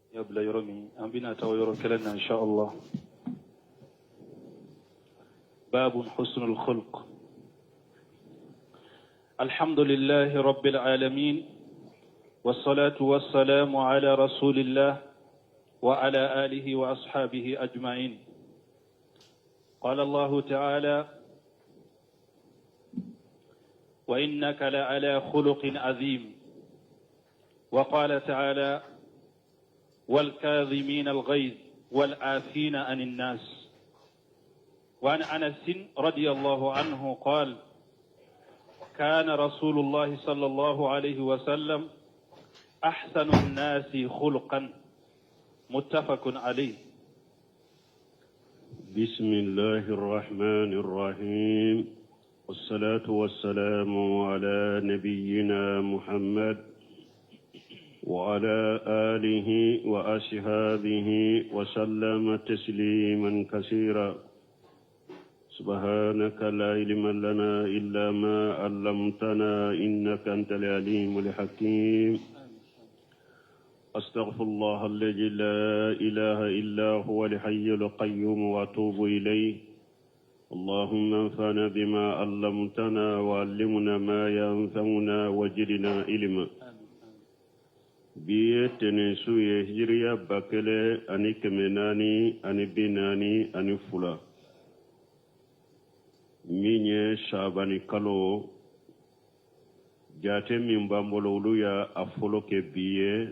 Y'a bila yɔrɔ min, an bɛna taa o yɔrɔ kelen na insha Allah. باب حسن الخلق. الحمد لله رب العالمين، والصلاة والسلام على رسول الله وعلى آله وأصحابه أجمعين. قال الله تعالى: وإنك لعلى خلق عظيم. وقال تعالى: والكاظمين الغيظ والعافين عن الناس. وعن انس رضي الله عنه قال: كان رسول الله صلى الله عليه وسلم احسن الناس خلقا. متفق عليه. بسم الله الرحمن الرحيم، والصلاة والسلام على نبينا محمد وعلى آله وأصحابه وسلم تسليما كثيرا. سبحانك لا علم لنا إلا ما علمتنا إنك أنت العليم الحكيم. أستغفر الله الذي لا إله إلا هو الحي القيوم وأتوب إليه. اللهم انفعنا بما علمتنا وعلمنا ما ينفعنا وزدنا علما. Bi ye tɛnɛn su ye, hijiriya 1442, min ye sabani kalo. Jate min b'an bolo, olu y'a a fɔlɔ kɛ bi ye,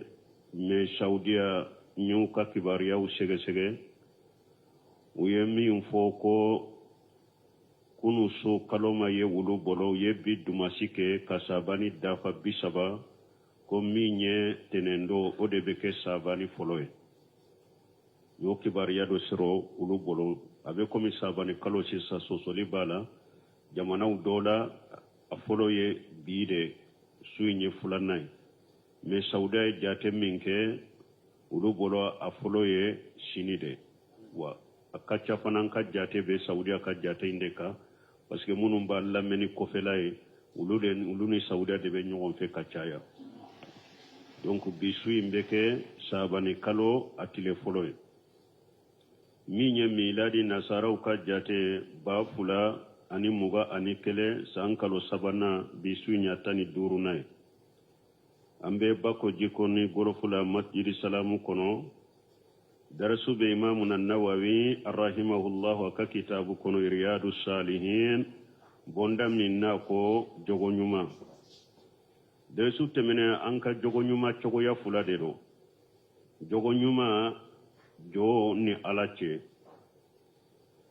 mais Saudiya, n y'u ka kibaruyaw sɛgɛsɛgɛ, u ye min fɔ ko kunu su kalo ma ye olu bolo. U ye bi dumasi kɛ ka sabani dafa 30, ko min ye tɛnɛn don, o de bɛ kɛ sabani fɔlɔ ye. N y'o kibaruya dɔ sɔrɔ olu bolo. A bɛ komi sabani kalo sisan, sɔsɔli b'a la jamanaw dɔw la. A fɔlɔ ye bi de, su in ye filanan ye, mais Saudiya ye jate min kɛ, olu bolo a fɔlɔ ye sini de. Wa a ka ca fana, an ka jate bɛ Saudiya ka jate in de kan, parce que minnu b'a lamɛnni kɔfɛla ye, olu de, olu ni Saudiya de bɛ ɲɔgɔn fɛ ka caya. Donc bi su in bɛ kɛ sabani kalo a tile fɔlɔ ye, min ye miladi nasaraw ka jate 2021 san kalo sabanan, bi su in y'a 15nan ye. An bɛ Bako Jikɔrɔni Gɔlɔfu la, Masjidi Salamu kɔnɔ. Darisu bɛ Imamuna Nawawi rahimahullahu a ka kitabu kɔnɔ, Riyadu Salihin, bonda min n'a ko jogo ɲuman. Darisu tɛmɛnen, an ka jogo ɲuman cogoya fila de don: jogo ɲuman jɔn ni Ala cɛ,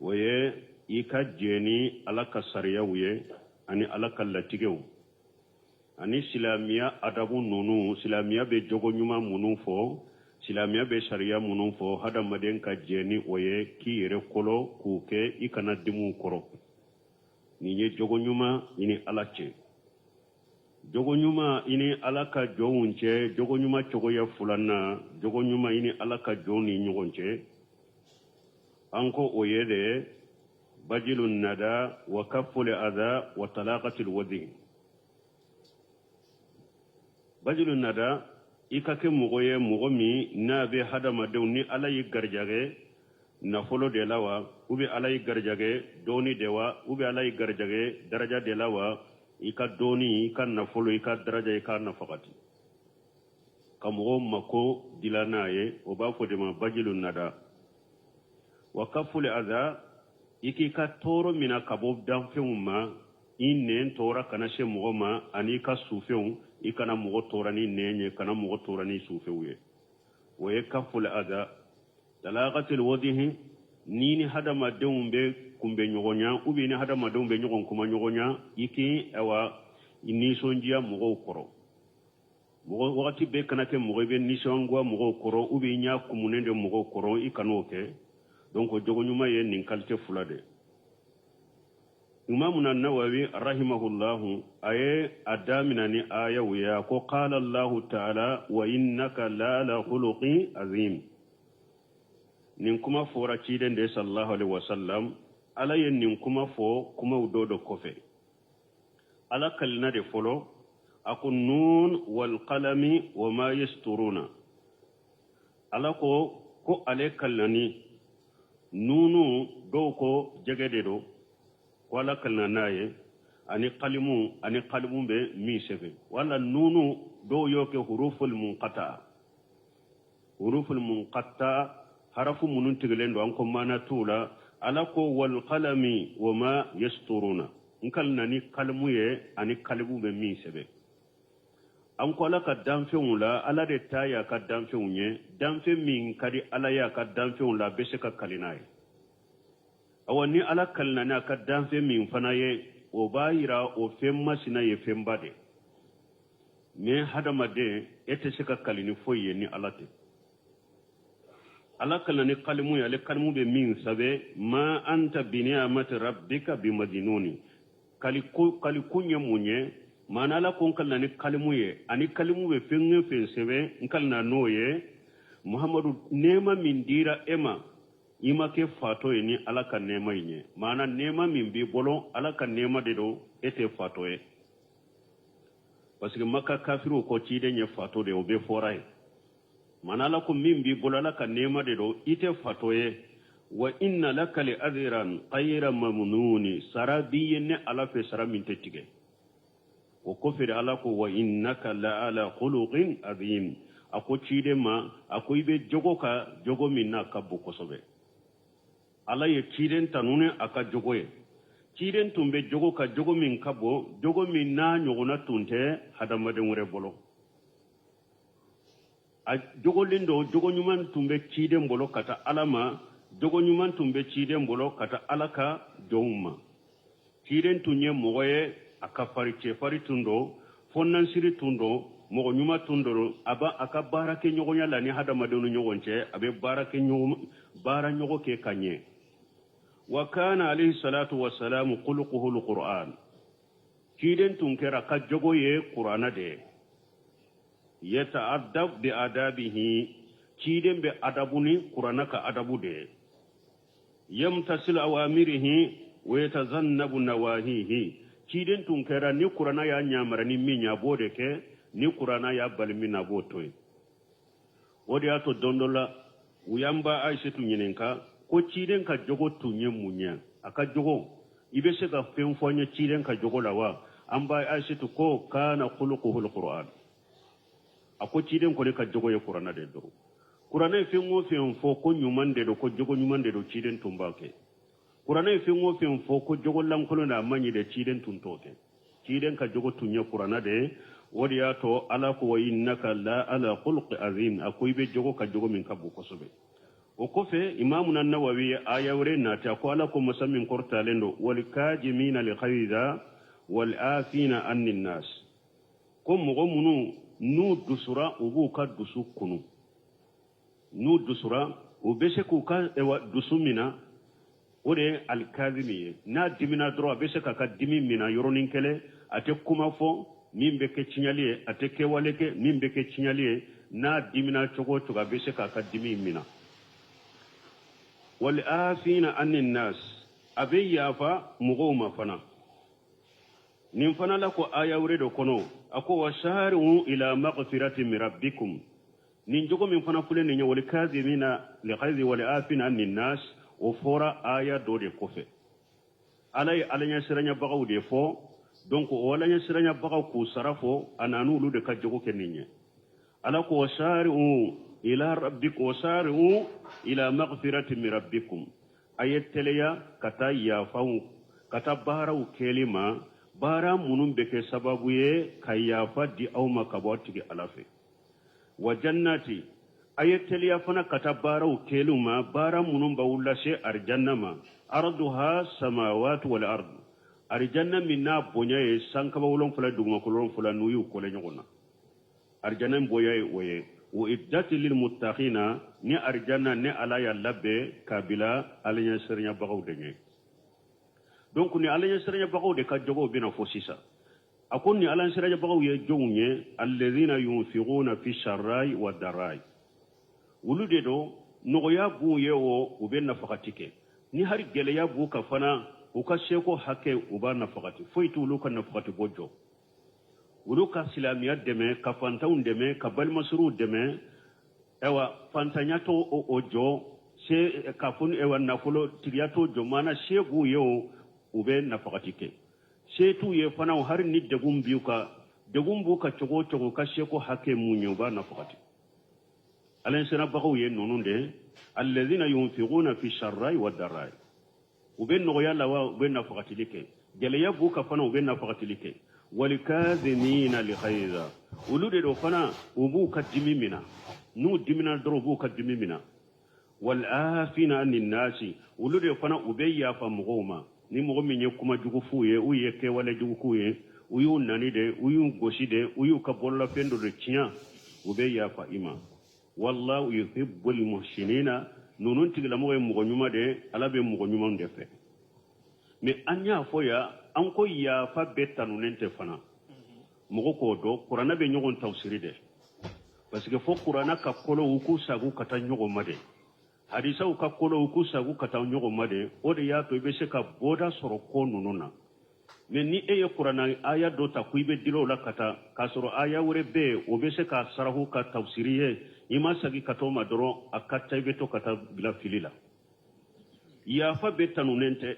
o ye i ka jɛ ni Ala ka sariyaw ye ani Ala ka latigɛw ani silamɛya adabu ninnu. Silamɛya bɛ jogo ɲuman minnu fɔ, silamɛya bɛ sariya minnu fɔ, hadamaden ka jɛ ni o ye, k'i yɛrɛ kolo k'u kɛ, i kana dimi u kɔrɔ. Nin ye jogo ɲuman i ni Ala cɛ. Jogo ɲuman i ni Ala ka jɔnw cɛ, jogo ɲuman cogoya filanan, jogo ɲuman i ni Ala ka jɔnw ni ɲɔgɔn cɛ, an ko o ye de bajilu nada wa kaful adha wa talaqatul wajhi. Bajilu nada, i ka kɛ mɔgɔ ye, mɔgɔ min n'a bɛ hadamadenw ni Ala y'i garijɛgɛ nafolo de la wa, ou bien Ala y'i garijɛgɛ dɔɔni de wa, ou bien Ala y'i garijɛgɛ daraja de la wa, i ka dɔɔni, i ka nafolo, i ka daraja, i ka nafagati ka mɔgɔw mako dilan n'a ye, o b'a fɔ de ma bajilu nada. Wa kafuli adha, i k'i ka tɔɔrɔ mina ka bɔ danfɛnw ma, i nɛn tɔɔrɔ kana se mɔgɔ ma, ani i ka sufɛnw, i kana mɔgɔ tɔɔrɔ ni nɛn ye, kana mɔgɔ tɔɔrɔ ni sufɛnw ye, o ye kafuli adha. Talaqatul wajhi, ni ni hadamadenw bɛ kunbɛ ɲɔgɔnya, ou bien ni hadamadenw bɛ ɲɔgɔn kuma ɲɔgɔnya, i k'i awa nisɔndiya mɔgɔw kɔrɔ. Mɔgɔ wagati bɛɛ kana kɛ mɔgɔ i bɛ nisɔngoya mɔgɔw kɔrɔ, ou bien i ɲɛ kumunen de mɔgɔw kɔrɔ, i kan'o kɛ. Donc jogo ɲuman ye nin qualité fila de. Imamuna Nawawi rahimahullahu a ye a damina ni ayaw ye. A ko: qala Allahu ta'ala wa innaka la ala khuluqin azim. Nin kuma fɔra ciden de sallallahu alaihi wasallam. Ala ye nin kuma fɔ kumaw dɔ dɔ kɔfɛ. Ala kalina de fɔlɔ, a ko: nun wal qalami wa ma yasturuna. Ala ko ko ale kalina ni nunu, dɔw ko jɛgɛ de don, ko Ala kalina n'a ye ani kalimu, ani kalimu bɛ min sɛbɛn, wala nunu dɔw y'o kɛ huruful munqata. Huruful munqata, harafu minnu tigɛlen don, an ko maana t'u la. Ala ko wal qalami wa ma yasturuna, n kalina ni kalimu ye ani kalimu bɛ min sɛbɛn. An ko Ala ka danfɛnw la, Ala de ta y'a ka danfɛnw ye. Danfɛn min ka di Ala ye a ka danfɛnw la, a bɛ se ka kali n'a ye. Awa, ni Ala kalina n'a ka danfɛn min fana ye, o b'a yira o fɛn masina ye fɛnba de. Mais hadamaden, e tɛ se ka kali ni foyi ye ni Ala tɛ. Ala kalina ni kalimu ye, ale kalimu bɛ min sɛbɛn. Ma anta bini'amati rabbika bimajinuni. Kalikun ye mun ye? Maana Ala ko n kalina ni kalimu ye ani kalimu bɛ fɛn o fɛn sɛbɛn, n kalina n'o ye. Muhamadu, nɛɛma min dira e ma, i ma kɛ fatɔ ye ni Ala ka nɛɛma in ye. Maana nɛɛma min b'i bolo, Ala ka nɛɛma de don, e tɛ fatɔ ye. Parce que Maka kafiriw ko ciden ye fatɔ de ye, o bɛɛ fɔra ye. Maana Ala ko min b'i bolo, Ala ka nɛɛma de don, i tɛ fatɔ ye. Wa inna laka li ajran ghayra mamnuni, sara b'i ye ne Ala fɛ, sara min tɛ tigɛ. O kɔfɛ de Ala ko wa innaka la ala khuluqin azim. A ko ciden ma, a ko i bɛ jogo ka jogo min n'a ka bon kosɛbɛ. Ala ye ciden tanu ni a ka jogo ye. Ciden tun bɛ jogo ka jogo min ka bon, jogo min n'a ɲɔgɔnna tun tɛ hadamaden wɛrɛ bolo. A jogolen don, jogo ɲuman tun bɛ ciden bolo ka taa Ala ma, jogo ɲuman tun bɛ ciden bolo ka taa Ala ka jɔnw ma. Ciden tun ye mɔgɔ ye, a ka fari, cɛfari tun don, fɔnansiri tun don, mɔgɔ ɲuman tun don. A b'a a ka baara kɛ ɲɔgɔnya la ni hadamadenw ni ɲɔgɔn cɛ, a bɛ baara kɛ ɲɔgɔn, baara ɲɔgɔn kɛ ka ɲɛ. Wa kana alayhi salatu wasalamu khuluquhu alquran. Ciden tun kɛra ka jogo ye Kurana de ye. Yata'addab bi adabihi, ciden bɛ adabu ni Kurana ka adabu de ye. Yamtasilu awamirihi wa yatazannabu nawahihi. Ciden tun kɛra ni Kurana y'a ɲamara ni min ye, a b'o de kɛ, ni Kurana y'a bali min na, a b'o to yen. O de y'a to don dɔ la, u y'an ba Ayisetu ɲininka ko ciden ka jogo tun ye mun ye, a ka jogo, i bɛ se ka fɛn fɔ an ye ciden ka jogo la wa? An ba Ayisetu ko kana khuluquhu alquran. A ko ciden kɔni ka jogo ye Kurana de dɔrɔn. Kuranɛ ye fɛn o fɛn fɔ ko ɲuman de don, ko jogo ɲuman de don, ciden tun b'a kɛ. Kuranɛ ye fɛn o fɛn fɔ ko jogo lankolon de, a man ɲi de, ciden tun t'o kɛ. Ciden ka jogo tun ye Kurana de ye. O de y'a to Ala ko wa innaka la ala khuluqi azim. A ko i bɛ jogo ka jogo min ka bon kosɛbɛ. O kɔfɛ, Imamuna Nawawi ye aya wɛrɛ nati. A ko Ala ko, masa min kɔrɔtalen don, wal kajimina li khayza wal afina anin nas, ko mɔgɔ minnu n'u dusura, u b'u ka dusu kunu. N'u dusura, u bɛ se k'u ka dusu mina. O de ye alikazimi ye. N'a dimina dɔrɔn, a bɛ se k'a ka dimi mina yɔrɔnin kelen. A tɛ kuma fɔ min bɛ kɛ tiɲɛli ye, a tɛ kɛwale kɛ min bɛ kɛ tiɲɛli ye. N'a dimina cogo o cogo, a bɛ se k'a ka dimi mina. Wal afina anin nas, a bɛ yafa mɔgɔw ma fana. Nin fana la ko aya wɛrɛ dɔ kɔnɔ, a ko wa sari'u ila maghfirati min rabbikum. Nin jogo min fana filɛ nin ye, wal kazimina li ghayzi wal afina anin nas, o fɔra aya dɔ de kɔfɛ. Ala ye Ala ɲɛsiranyabagaw de fɔ. Donc o Ala ɲɛsiranyabagaw k'u sara fɔ, a nan'olu de ka jogo kɛ nin ye. Ala ko wasari'u ila rabbikum, wasari'u ila maghfirati min rabbikum, a ye teliya ka taa yafaw, ka taa baaraw kɛli ma, baara minnu bɛ kɛ sababu ye ka yafa di aw ma ka bɔ tigi Ala fɛ. Wa jannati, a ye teliya fana ka taa baaraw kɛliw ma, baara minnu b'aw lase arijanna ma. Arduha samawatu wal ardu, arijanna min n'a bonya ye sankaba 7, dugumakolo 7, n'u y'u kɔlɛ ɲɔgɔn na, arijanna bonya ye o ye. Wa iddati lil muttaqina, ni arijanna ne Ala y'a labɛn k'a bila Ala ɲɛsiranyabagaw de ɲɛ. Donc ni Ala ɲɛsiranyabagaw de ka jogow bɛna fɔ sisan. A ko ni Ala ɲɛsiranyabagaw ye jɔnw ye? Alladhina yunfiquna fi sarrai wa darai, olu de don nɔgɔya b'u ye o, u bɛ nafakati kɛ. Ni hari gɛlɛya b'u ka fana, u ka seko hakɛ, u b'a nafakati. Foyi t'olu ka nafakati bɔ jɔ. Olu ka silamɛya dɛmɛ, ka fantanw dɛmɛ, ka balimasiriw dɛmɛ. Ayiwa fantanya t'o o jɔ se k'a fɔ ayiwa nafolo tigiya t'o jɔ maana se b'u ye o u bɛ nafagati kɛ se t'u ye fana o hari ni degun b'u kan degun b'u kan cogo o cogo ka seko hakɛ mun ye u b'a nafagati alaɲɛsirabagaw ye ninnu de alladhina yunfiquna fi sarra'i wa darra'i u bɛ nɔgɔya la wa u bɛ nafagatili kɛ gɛlɛya b'u kan fana u bɛ nafagatili kɛ walikazimina lighayza olu de don fana u b'u ka dimi mina n'u dimina dɔrɔn u b'u ka dimi mina walafina ani nasi olu de fana u bɛ yafa mɔgɔw ma ni mɔgɔ min ye kuma jugu f'u ye u ye kɛwale jugu k'u ye u y'u nani de u y'u gosi de u y'u ka bololafɛn dɔ de tiɲɛ u bɛ yafa i ma wallahu yuhibbul muhsinina ninnu tigilamɔgɔ ye mɔgɔ ɲuman de ye ala bɛ mɔgɔ ɲumanw de fɛ mais an y'a fɔ yan an ko yafa bɛɛ tanunen tɛ fana mɔgɔ k'o dɔn kuranɛ bɛ ɲɔgɔn tafsiri de parce que fo kuranɛ ka kolow k'u sago ka taa ɲɔgɔn ma de hadisaw ka kolow k'u sago ka taa ɲɔgɔn ma de o de y'a to i bɛ se ka bɔda sɔrɔ ko ninnu na mais ni e ye kuranɛ aya dɔ ta ko i bɛ dila o la ka taa k'a sɔrɔ aya wɛrɛ bɛ yen o bɛ se k'a sarahu ka tafsiri ye i ma sagi ka t'o ma dɔrɔn a ka ca i bɛ to ka taa bila fili la yafa bɛɛ tanunen tɛ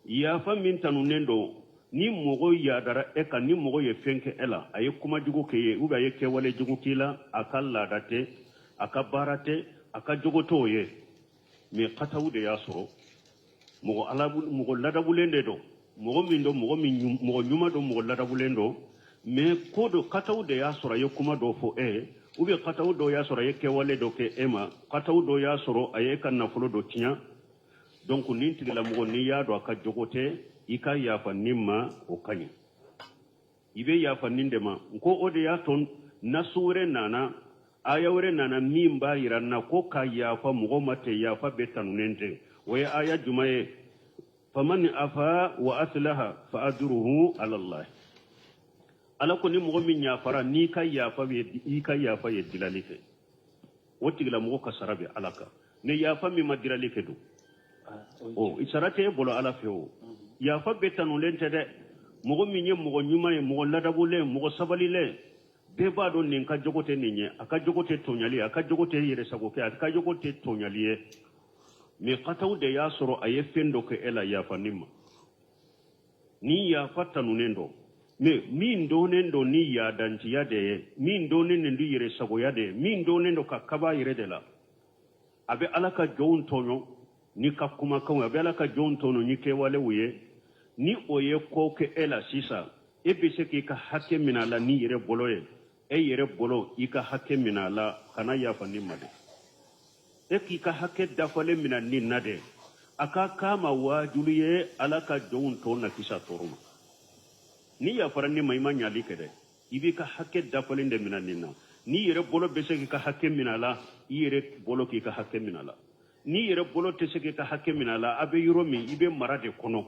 yafa min tanunen don ni mɔgɔ yadara e kan ni mɔgɔ ye fɛn kɛ e la a ye kuma jugu k'i ye ou bien a ye kɛwale jugu k'i la a ka laada tɛ a ka baara tɛ a ka jogo t'o ye mais kataw de y'a sɔrɔ mɔgɔ ala mɔgɔ ladabulen de don mɔgɔ min don mɔgɔ min mɔgɔ ɲuman don mɔgɔ ladabulen don mais ko dɔ kataw de y'a sɔrɔ a ye kuma dɔ fɔ e ye ou bien kataw dɔ y'a sɔrɔ a ye kɛwale dɔ kɛ e ma kataw dɔ y'a sɔrɔ a ye e ka nafolo dɔ tiɲɛ donc nin tigilamɔgɔ n'i y'a dɔn a ka jogo tɛ i ka yafa nin ma o ka ɲi i bɛ yafa nin de ma n ko o de y'a to nasu wɛrɛ nana aya wɛrɛ nana min b'a yira n na ko ka yafa mɔgɔ ma tɛ yafa bɛɛ tanunen tɛ o ye aya jumɛn ye faman afa wa aslaha fa ajruhu ala allah ala ko ni mɔgɔ min yafara n'i ka yafa ye i ka yafa ye dilali kɛ o tigilamɔgɔ ka sara bɛ ala kan ni yafa min ma dilali kɛ don o sara tɛ e bolo ala fɛ o yafa bɛɛ tanulen tɛ dɛ mɔgɔ min ye mɔgɔ ɲuman ye mɔgɔ ladabulen mɔgɔ sabalilen bɛɛ b'a dɔn nin ka jogo tɛ nin ye a ka jogo tɛ tɔɲali ye a ka jogo tɛ yɛrɛsago kɛ a ka jogo tɛ tɔɲali ye mais kataw de y'a sɔrɔ a ye fɛn dɔ kɛ e la yafa nin ma ni yafa tanunen don mais min dɔnnen don ni yadantiya de ye min dɔnnen don ni yɛrɛsagoya de ye min dɔnnen don ka kaba yɛrɛ de la a bɛ ala ka jɔnw tɔɲɔ ni ka kumakanw a bɛ ala ka jɔnw tɔɲɔ ni kɛwalew ye ni o ye ko kɛ e la sisan e bɛ se k'i ka hakɛ minɛ a la n'i yɛrɛ bolo ye e yɛrɛ bolo i ka hakɛ minɛ a la kana yafa nin ma dɛ e k'i ka hakɛ dafalen minɛ nin na dɛ a ka k'a ma waajuli ye ala ka jɔnw tɔ na kisi a tɔɔrɔ ma n'i yafara nin ma i ma ɲali kɛ dɛ i b'i ka hakɛ dafalen de minɛ nin na n'i yɛrɛ bolo bɛ se k'i ka hakɛ minɛ a la i yɛrɛ bolo k'i ka hakɛ minɛ a la n'i yɛrɛ bolo tɛ se k'i ka hakɛ minɛ a la a bɛ yɔrɔ min i bɛ mara de kɔnɔ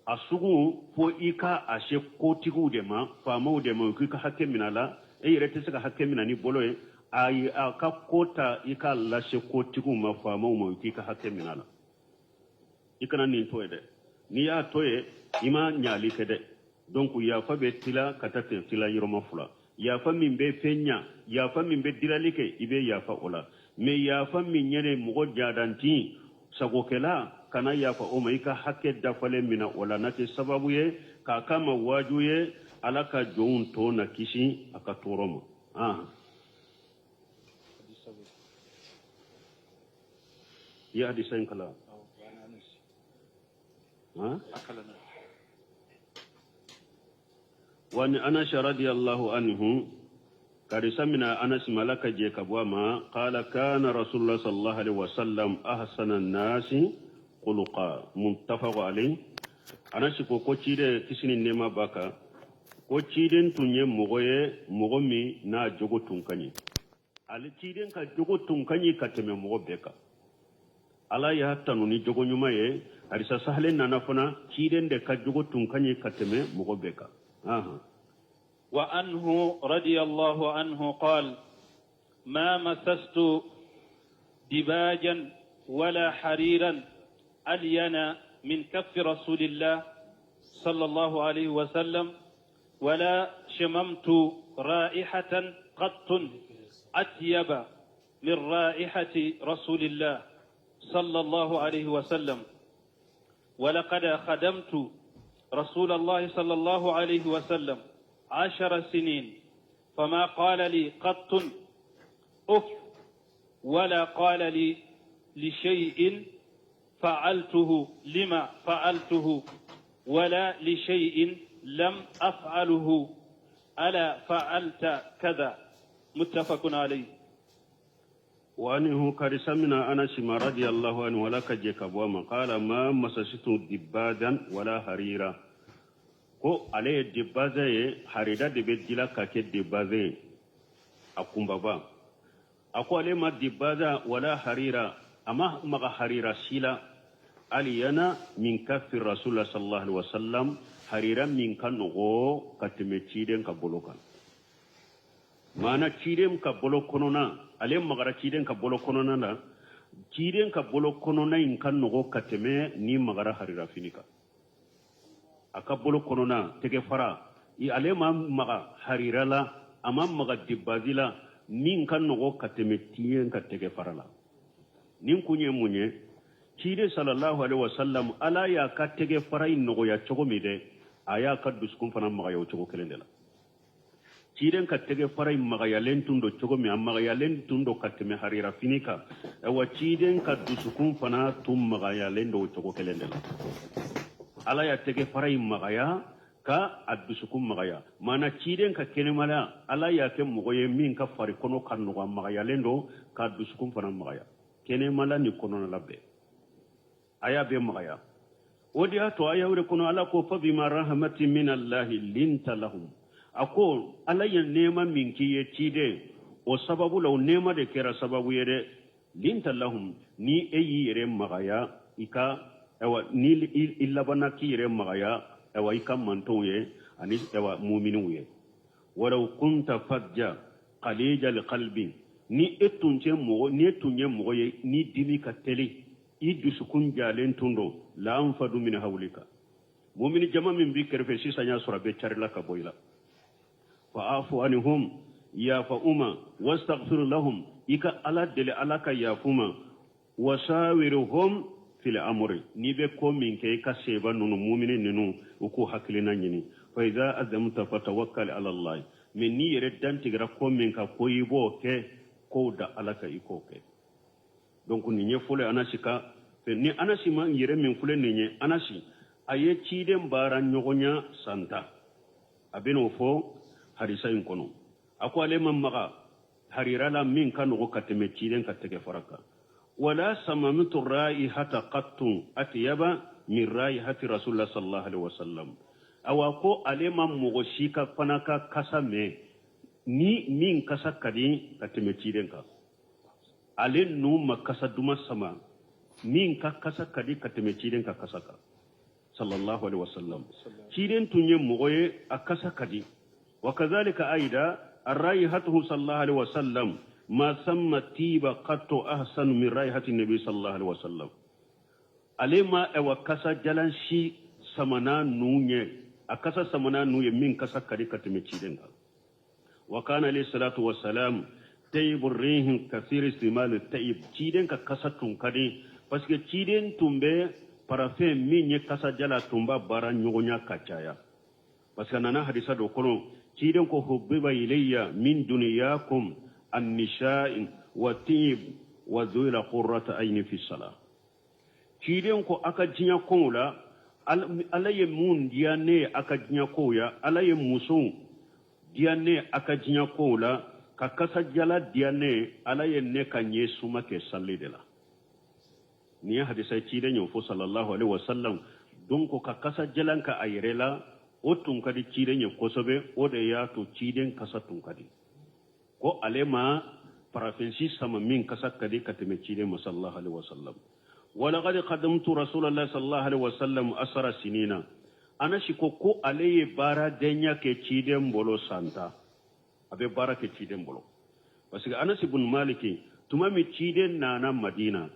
a sugu fo i ka a se kotigiw de ma faamaw de ma u k'i ka hakɛ minɛ a la e yɛrɛ tɛ se ka hakɛ minɛ n'i bolo ye ayi a ka ko ta i k'a lase kotigiw ma faamaw ma u k'i ka hakɛ minɛ a la i kana nin to ye dɛ n'i y'a to ye i ma ɲali kɛ dɛ donc yafa bɛ tila ka taa ten tila yɔrɔma fila yafa min bɛ fɛn ɲa yafa min bɛ dilali kɛ i bɛ yafa o la mais yafa min yɛrɛ mɔgɔ jadanti sagokɛla kana yafa o ma i ka hakɛ dafalen minɛ o la n'a kɛ sababu ye k'a k'a ma waaju ye ala ka jɔnw tɔ na kisi a ka tɔɔrɔ ma i ye hadisa in kalan wa an anas radiyallahu anhu hadisa mina anas ma ala ka jɛ ka bɔ a ma qala kana rasulullah sallallahu alaihi wasallam ahsana nasi khuluqa muttafaq alayhi anas ko ko ciden kisi ni nɛɛma b'a kan ko ciden tun ye mɔgɔ ye mɔgɔ min n'a jogo tun ka ɲi ale ciden ka jogo tun ka ɲi ka tɛmɛ mɔgɔ bɛɛ kan ala y'a tanu ni jogo ɲuman ye hadisa sahalen nana fana ciden de ka jogo tun ka ɲi ka tɛmɛ mɔgɔ bɛɛ kan wa anhu radiyallahu anhu qal ma masastu dibajan wala hariran alyana min kaffi rasulillah sallallahu alayhi wa sallam wala shamamtu raihatan qattun أطيب من رائحة رسول الله صلى الله عليه وسلم. ولقد خدمت رسول الله صلى الله عليه وسلم 10 سنين، فما قال لي قط أف، ولا قال لي لشيء فعلته لما فعلته، ولا لشيء لم أفعله ألا فعلت كذا. متفق عليه. وعنه كارثة من أنس رضي الله عنه ولا كجك أبوما قال ما مسست دبادا ولا حريرا. ko ale ye dibaze ye, harira de bɛ dila ka kɛ dibaze ye, a kunbaba. A ko ale ma dibaza wala harira, a ma maga harira si la. Aliyana min kafi rasulullah sallallahu alaihi wasallam, harira min ka nɔgɔ ka tɛmɛ ciden ka bolo kan. Maana ciden ka bolo kɔnɔna, ale magara ciden ka bolo kɔnɔna la, ciden ka bolo kɔnɔna in ka nɔgɔ ka tɛmɛ ni magara harira fini kan. A ka bolo kɔnɔna tɛgɛ fara, ale ma maga harira la, a ma maga dibazi la, min ka nɔgɔ ka tɛmɛ ciden ka tɛgɛ fara la. Nin kun ye mun ye? Ciden sallallahu alaihi wasallam, ala y'a ka tɛgɛ fara in nɔgɔya cogo min dɛ, a y'a ka dusukun fana magaya o cogo kelen de la. Ciden ka tɛgɛ fara in magayalen tun don cogo min, a magayalen tun don ka tɛmɛ harira fini kan. Ayiwa, ciden ka dusukun fana tun magayalen don o cogo kelen de la. Ala y'a tɛgɛ fara in magaya ka a dusukun magaya. Maana ciden ka kɛnɛmaya, ala y'a kɛ mɔgɔ ye min ka fari kɔnɔ ka nɔgɔ, a magayalen don ka dusukun fana magaya. Kɛnɛmala ni kɔnɔna bɛɛ a y'a bɛɛ magaya. O de y'a to aya wɛrɛ kɔnɔ, ala ko fa bima rahmatin min allahi linta lahum. A ko ala ye nɛɛma min k'i ye ciden, o sababu la, o nɛɛma de kɛra sababu ye dɛ. Linta lahum, ni e y'i yɛrɛ magaya i ka, ayiwa, ni i labanna k'i yɛrɛ magaya, ayiwa, i ka mantɔnw ye ani ayiwa muminiw ye. Walaw kunta fajja qalija liqalbi, ni e tun tɛ mɔgɔ, ni e tun ye mɔgɔ ye ni dimi ka teli, i dusukun jalen tun don, la anfadu min hawlika. Mumini jama min b'i kɛrɛfɛ sisan, y'a sɔrɔ a bɛ carila ka bɔ i la. Fa'afu anhum, yafa uma, wastaghfir lahum, i ka ala deli ala ka yafa ma, wasawirhum fil amri, n'i bɛ ko min kɛ, i ka seba ninnu, mumini ninnu, u k'u hakilina ɲini. Fa iza azamta fatawakkal ala allah. Mais n'i yɛrɛ dantigɛra ko min kan ko i b'o kɛ, kow da ala ka i k'o kɛ. Donc nin ye fɔlɔ ye Anasi ka ni Anasi ma yɛrɛ min filɛ nin ye, Anasi a ye ciden baara ɲɔgɔnya san 10, a bɛn'o fɔ hadisa in kɔnɔ. A ko ale ma maga harira la min ka nɔgɔ ka tɛmɛ ciden ka tɛgɛ fara kan. Wala samamitu raihata qattun atyaba min raihati rasulullah sallallahu alaihi wasallam. Awa ko ale ma mɔgɔ si ka fana ka kasa mɛn ni min kasa ka di ka tɛmɛ ciden kan. Ale nu ma kasa duman sama min ka kasa ka di ka tɛmɛ ciden ka kasa kan sallallahu alaihi wasallam. Ciden tun ye mɔgɔ ye a kasa ka di. Wa kazalika aida arraihatuhu sallallahu alaihi wasallam ma samma tiba qattu ahsanu min raihati nabi sallallahu alaihi wasallam. Ale ma awa kasa jalan si samana nu ye, a kasa samana nu ye min kasa ka di ka tɛmɛ ciden kan. Wa kana alayhi salatu wassalam tayyib rihin kathir istimal tayyib. Ciden ka kasa tun ka di parce que ciden tun bɛ parfum min ye kasa jala tun b'a baara ɲɔgɔnya ka caya. Parce que a nana hadisa dɔ kɔnɔ, ciden ko hubbiba ilayya min duniyakum an-nisa'in wa tayyib wa zuila qurrata ayni fi salah. Ciden ko a ka diɲɛ kow la, ala ye mun diya ne ye a ka diɲɛ kow ya, ala ye musow diya ne ye a ka diɲɛ kow la, ka kasa jala diya ne ye, ala ye ne ka ɲɛ suma kɛ sali de la. Nin ye hadisa ye ciden y'o fɔ sallallahu alaihi wasallam. Donc ka kasa jalan ka a yɛrɛ la, o tun ka di ciden ye kosɛbɛ. O de y'a to ciden kasa tun ka di. Ko ale ma parafinsi sama min kasa ka di ka tɛmɛ ciden ma sallallahu alaihi wasallam. Walaqad qadamtu rasulallah sallallahu alaihi wasallam asara sinina. Anasi ko ko ale ye baaradenya kɛ ciden bolo san 10, a bɛ baara kɛ ciden bolo. Parce que Anasi bun Maliki, tuma min ciden nana Madina,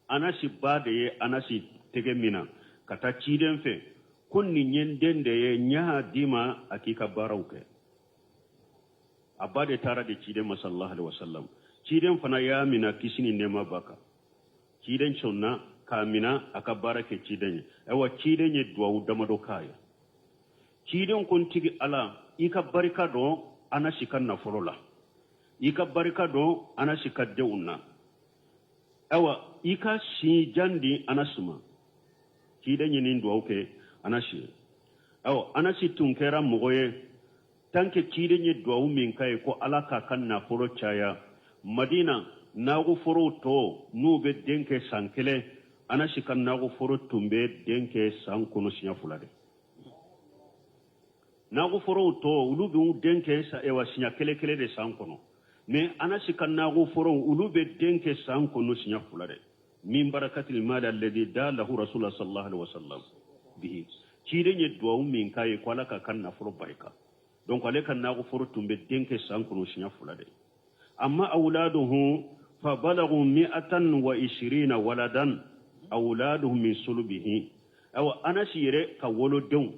Anasi ba de ye Anasi tɛgɛ mina ka taa ciden fɛ ko nin ye n den de ye, n y'a d'i ma a k'i ka baaraw kɛ. A ba de taara di ciden ma sallallahu alaihi wasallam. Ciden fana y'a mina kisi ni nɛɛma b'a kan. Ciden sɔnna k'a mina a ka baara kɛ ciden ye. Ayiwa, ciden ye duwawu damadɔ k'a ye. Ciden ko, n tigi Ala, i ka barika don Anasi ka nafolo la, i ka barika don Anasi ka denw na, ayiwa, i ka si jan di Anasi ma. Ciden ye nin duwawu kɛ Anasi ye. Ayiwa, Anasi tun kɛra mɔgɔ ye, tant que ciden ye duwawu min k'a ye ko Ala k'a ka nafolo caya, Madina nakɔforow tɔ n'u bɛ den kɛ san kelen, Anasi ka nakɔforo tun bɛ den kɛ san kɔnɔ siɲɛ fila de. Nakɔforow tɔ, olu bɛ den kɛ ayiwa, siɲɛ kelen kelen de san kɔnɔ, mais Anasi ka nakɔforow, olu bɛ den kɛ san kɔnɔ siɲɛ fila de. Min barakatil mali alladhi dalahu rasulullah sallallahu alaihi wasallam bihi. Ciden ye duwawu min k'a ye ko Ala k'a ka nafolo barika, donc ale ka nakɔforo tun bɛ den kɛ san kɔnɔ siɲɛ fila de. Amma awladuhu fa balagu 120 waladan awladuhu min sulubihi. Awa, Anasi yɛrɛ ka wolodenw,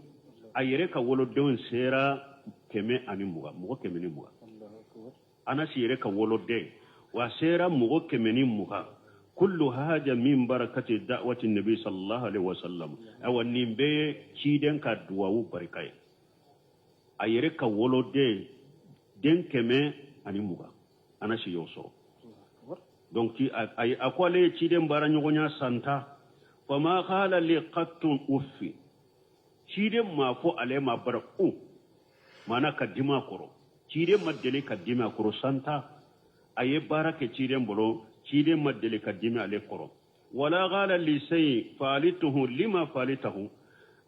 a yɛrɛ ka wolodenw sera 120, mɔgɔ 120. Anasi yɛrɛ ka woloden wa sera mɔgɔ 120. Kullu haja min barakati da'wati nabi sallallahu alaihi wasallam. Awa, nin bɛɛ ye ciden ka duwawu barika ye. A yɛrɛ ka woloden den 120, Anasi y'o sɔrɔ. Donc a ko ale ye ciden baara ɲɔgɔnya san 10, fama qala li qattun uffi. Ciden ma fɔ ale ma bara u maana ka dimi a kɔrɔ. Ciden ma deli ka dimi a kɔrɔ. San 10 a ye baara kɛ ciden bolo, ciden ma deli ka dimi ale kɔrɔ. Wala qala li shay faalituhu lima faalitahu.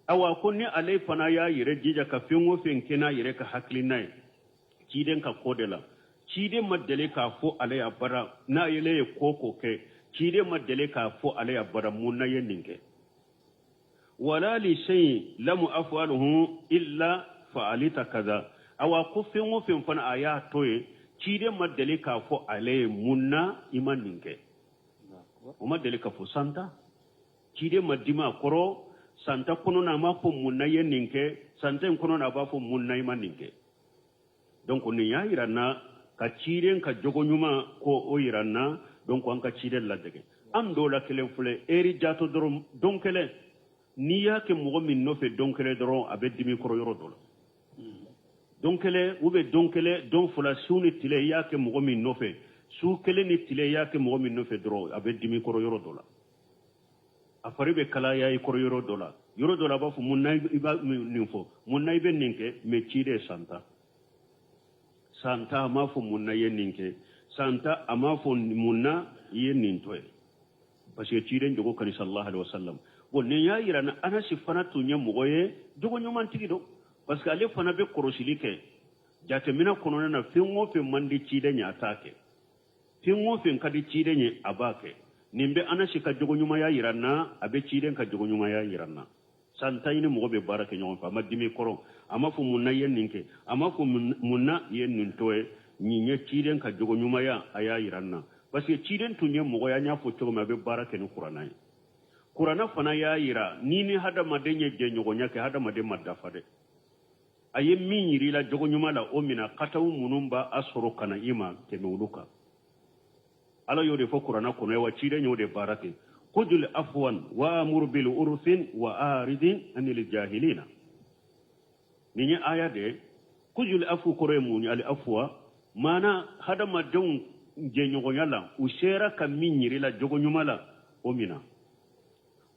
Awa, ko ni ale fana y'a yɛrɛ jija ka fɛn o fɛn kɛ n'a yɛrɛ ka hakilina ye ciden ka ko de la, ciden ma deli k'a fɔ ale ya bara. N'a yɛlɛ ye ko ko kɛ, ciden ma deli k'a fɔ ale ya bara mun na ye nin kɛ. Wala li shay lam af'aluhu illa fa'alita kaza. Awa, ko fɛn o fɛn fana a y'a to ye, ciden ma deli k'a fɔ ale ye mun na i ma nin kɛ. O ma deli ka fɔ. San 10, ciden ma dimi a kɔrɔ. San 10 kɔnɔna, a m'a fɔ mun na i ye nin kɛ. San 10 in kɔnɔna, a b'a fɔ mun na i ma nin kɛ. Donc nin y'a yira n na ka ciden ka jogo ɲuman ko o yira n na. Donc an ka ciden ladege. An dɔw la kelen filɛ, eri jato dɔrɔn, don kelen n'i y'a kɛ mɔgɔ min nɔfɛ, don kelen dɔrɔn, a bɛ dimi kɔrɔ yɔrɔ dɔ la. Don kelen ou bien don kelen, don fila, su ni tile i y'a kɛ mɔgɔ min nɔfɛ, su kelen ni tile i y'a kɛ mɔgɔ min nɔfɛ dɔrɔn, a bɛ dimi kɔrɔ yɔrɔ dɔ la. A fari bɛ kalaya i kɔrɔ yɔrɔ dɔ la. Yɔrɔ dɔ la, a b'a fɔ mun na i b'a nin fɔ, mun na i bɛ nin kɛ. Mais ciden, san 10, san 10, a m'a fɔ mun na i ye nin kɛ. San 10, a m'a fɔ mun na i ye nin to ye, parce que ciden jogo kani sallallahu alaihi wasallam. Bon, nin y'a yira na Anasi fana tun ye mɔgɔ ye, jogo ɲumantigi don, parce que ale fana bɛ kɔlɔsili kɛ jateminɛ kɔnɔna na. Fɛn o fɛn man di ciden ye, a t'a kɛ. Fɛn o fɛn ka di ciden ye, a b'a kɛ. Nin bɛ Anasi ka jogo ɲumanya yira n na, a bɛ ciden ka jogo ɲumanya yira n na. San 10 ni mɔgɔ bɛ baara kɛ ɲɔgɔn fɛ, a ma dimi kɔrɔ, a ma fɔ mun na i ye nin kɛ, a ma fɔ mun na i ye nin to ye. Nin ye ciden ka jogo ɲumanya, a y'a yira n na, parce que ciden tun ye mɔgɔ ye, an y'a fɔ cogo min, a bɛ baara kɛ ni kuranna ye. Kuranna fana y'a yira ni ni hadamaden ye jɛɲɔgɔnya kɛ, hadamaden ma dafa dɛ. A ye min yiri la jogo ɲuman la, o mina kataw minnu b'a sɔrɔ ka na i ma tɛmɛ olu kan. Ala y'o de fɔ kuranna kɔnɔ wa ciden y'o de baara kɛ: khudul afwan wa amur bil urfin wa aridin anil jahilina. Nin ye aya de ye. Khudul afu kɔrɔ ye mun ye? Ali afwa maana hadamadenw jɛɲɔgɔnya la, u sera ka min yiri la jogo ɲuman la, o mina.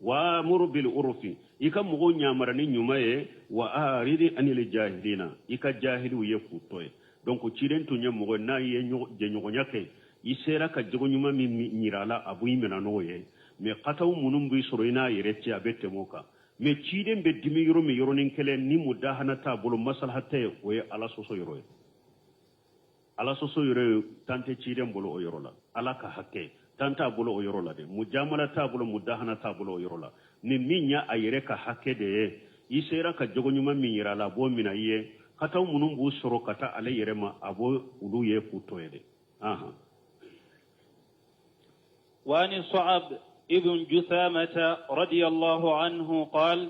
Wa amur bil urfi, i ka mɔgɔw ɲamara ni ɲuman ye. Wa aridi anil jahilina, i ka jahiliw ye k'u to ye. Donc ciden tun ye mɔgɔ n'a ye jɛɲɔgɔnya kɛ, i sera ka jogo ɲuman min yira a la, a b'i minɛ n'o ye. Mais kataw minnu b'i sɔrɔ i n'a yɛrɛ cɛ, a bɛ tɛmɛ o kan. Mais ciden bɛ dimi yɔrɔ min yɔrɔnin kelen, ni mudahana t'a bolo, masalaha tɛ, o ye Ala sɔsɔ yɔrɔ ye. Ala sɔsɔ yɔrɔ ye, tan tɛ ciden bolo o yɔrɔ la. Ala ka hakɛ tan t'a bolo o yɔrɔ la dɛ. Mujamala t'a bolo, mudahana t'a bolo o yɔrɔ la. Ni min y'a a yɛrɛ ka hakɛ de ye, i sera ka jogo ɲuman min yira a la, a b'o minɛ i ye. Kataw minnu b'u sɔrɔ ka taa ale yɛrɛ ma, a b'o olu ye k'u to ye dɛ. Ahan. وعن صعب ابن جثامة رضي الله عنه قال: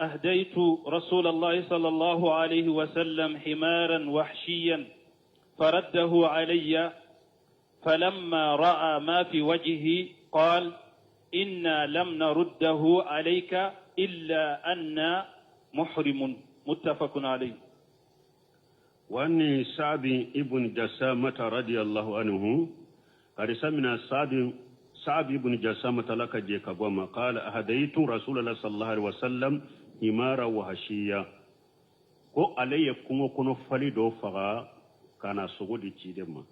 أهديت رسول الله صلى الله عليه وسلم حمارا وحشيا. فرده علي فلما رأى ما في وجهه قال إنا لم نرده عليك إلا أن محرم متفق عليه وأن سعد ابن جسامة رضي الله عنه قد سمنا سعد سعد ابن جسامة لك جيكبوما قال أهديت رسول الله صلى الله عليه وسلم himara wahashiya ko ale ye kungo kɔnɔ fali dɔ faga ka na sogo di ciden ma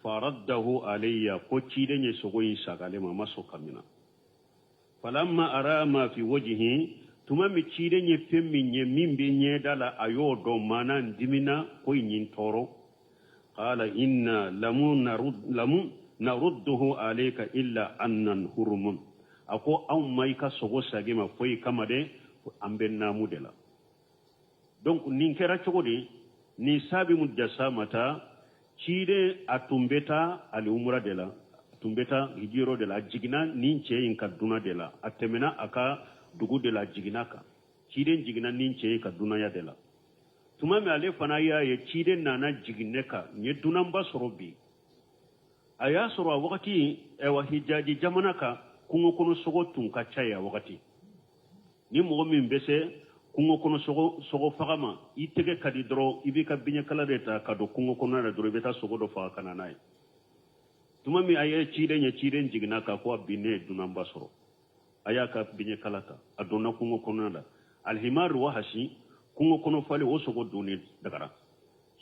faraddahu alayya ko ciden ye sogo in sagin ale ma a ma sɔn k'a mina falamma ara ma fi wajhi tuma min ciden ye fɛn min ye min bɛ ɲɛda la a y'o dɔn maana n dimina ko in ye n tɔɔrɔ qala inna lamu lamu narudduhu alayka illa anna hurumun a ko anw ma i ka sogo sagin i ma foyi kama dɛ an bɛ naamu de la donc nin kɛra cogo di ni sabi mu jasamata ciden a tun bɛ taa ali umura de la a tun bɛ taa hijiyɔrɔ de la a jiginna nin cɛ in ka duna de la a tɛmɛna a ka dugu de la a jiginna kan ciden jiginna nin cɛ in ka dunanya de la tuma min ale fana y'a ye ciden nana jigin ne kan n ye dunanba sɔrɔ bi a y'a sɔrɔ a wagati ɛwa hijaji jamana kan kungo kɔnɔ sogo tun ka ca yen a wagati ni mɔgɔ min bɛ se kungo kɔnɔ sogo sogo faga ma i tɛgɛ ka di dɔrɔn i b'i ka biɲɛkala de ta ka don kungo kɔnɔ la dɔrɔn i bɛ taa sogo dɔ faga ka na n'a ye tuma min a ye ciden ye ciden jiginna ka ko bi ne ye dunanba sɔrɔ a y'a ka biɲɛkala ta a donna kungo kɔnɔna la alhimar wahasi kungo kɔnɔ fali o sogo dunni dagara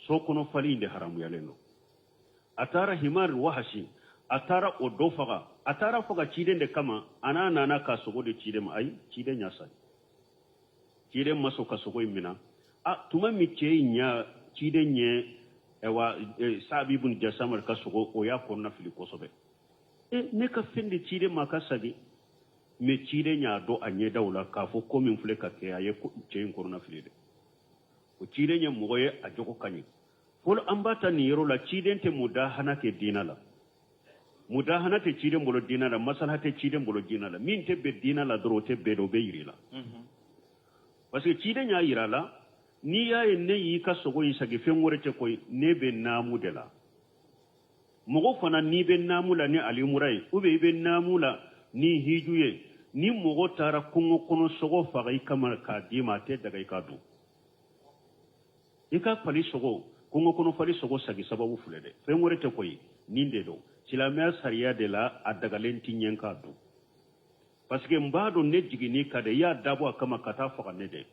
so kɔnɔ fali in de haramuyalen don a taara himar wahasi a taara o dɔ faga a taara faga ciden de kama a n'a nana ka sogo di ciden ma ayi ciden y'a sagin ciden ma sɔn ka sogo in mina a tuma min cɛ in ɲa ciden ye ɛwa saabi ibn jasama ka sogo o y'a kɔnɔna fili kosɛbɛ e ne ka fɛn di ciden ma ka sagin mais ciden y'a dɔn a ɲɛdaw la k'a fɔ ko min filɛ ka kɛ a ye cɛ in kɔnɔna fili dɛ o ciden ye mɔgɔ ye a jogo ka ɲi fɔlɔ an b'a ta nin yɔrɔ la ciden tɛ mudahana kɛ diina la mudahana tɛ ciden bolo diina la masalaha tɛ ciden bolo diina la min tɛ bɛn diina la dɔrɔn o tɛ bɛn o bɛ yir'i la parce que ciden y'a yira la n'i y'a ye ne y'i ka sogo in sagi fɛn wɛrɛ tɛ koyi ne bɛ naamu de la mɔgɔ fana n'i bɛ naamu la ni alimura ye ou bien i bɛ naamu la ni hiju ye ni mɔgɔ taara kungo kɔnɔ sogo faga i kama k'a d'i ma a tɛ daga i k'a dun i ka fali sogo kungo kɔnɔ fali sogo sagi sababu filɛ dɛ fɛn wɛrɛ tɛ koyi nin de don silamɛya sariya de la a dagalen tɛ ɲɛ k'a dun parce que n b'a dɔn ne jiginn'i kan dɛ i y'a dabɔ a kama ka taa faga ne dɛ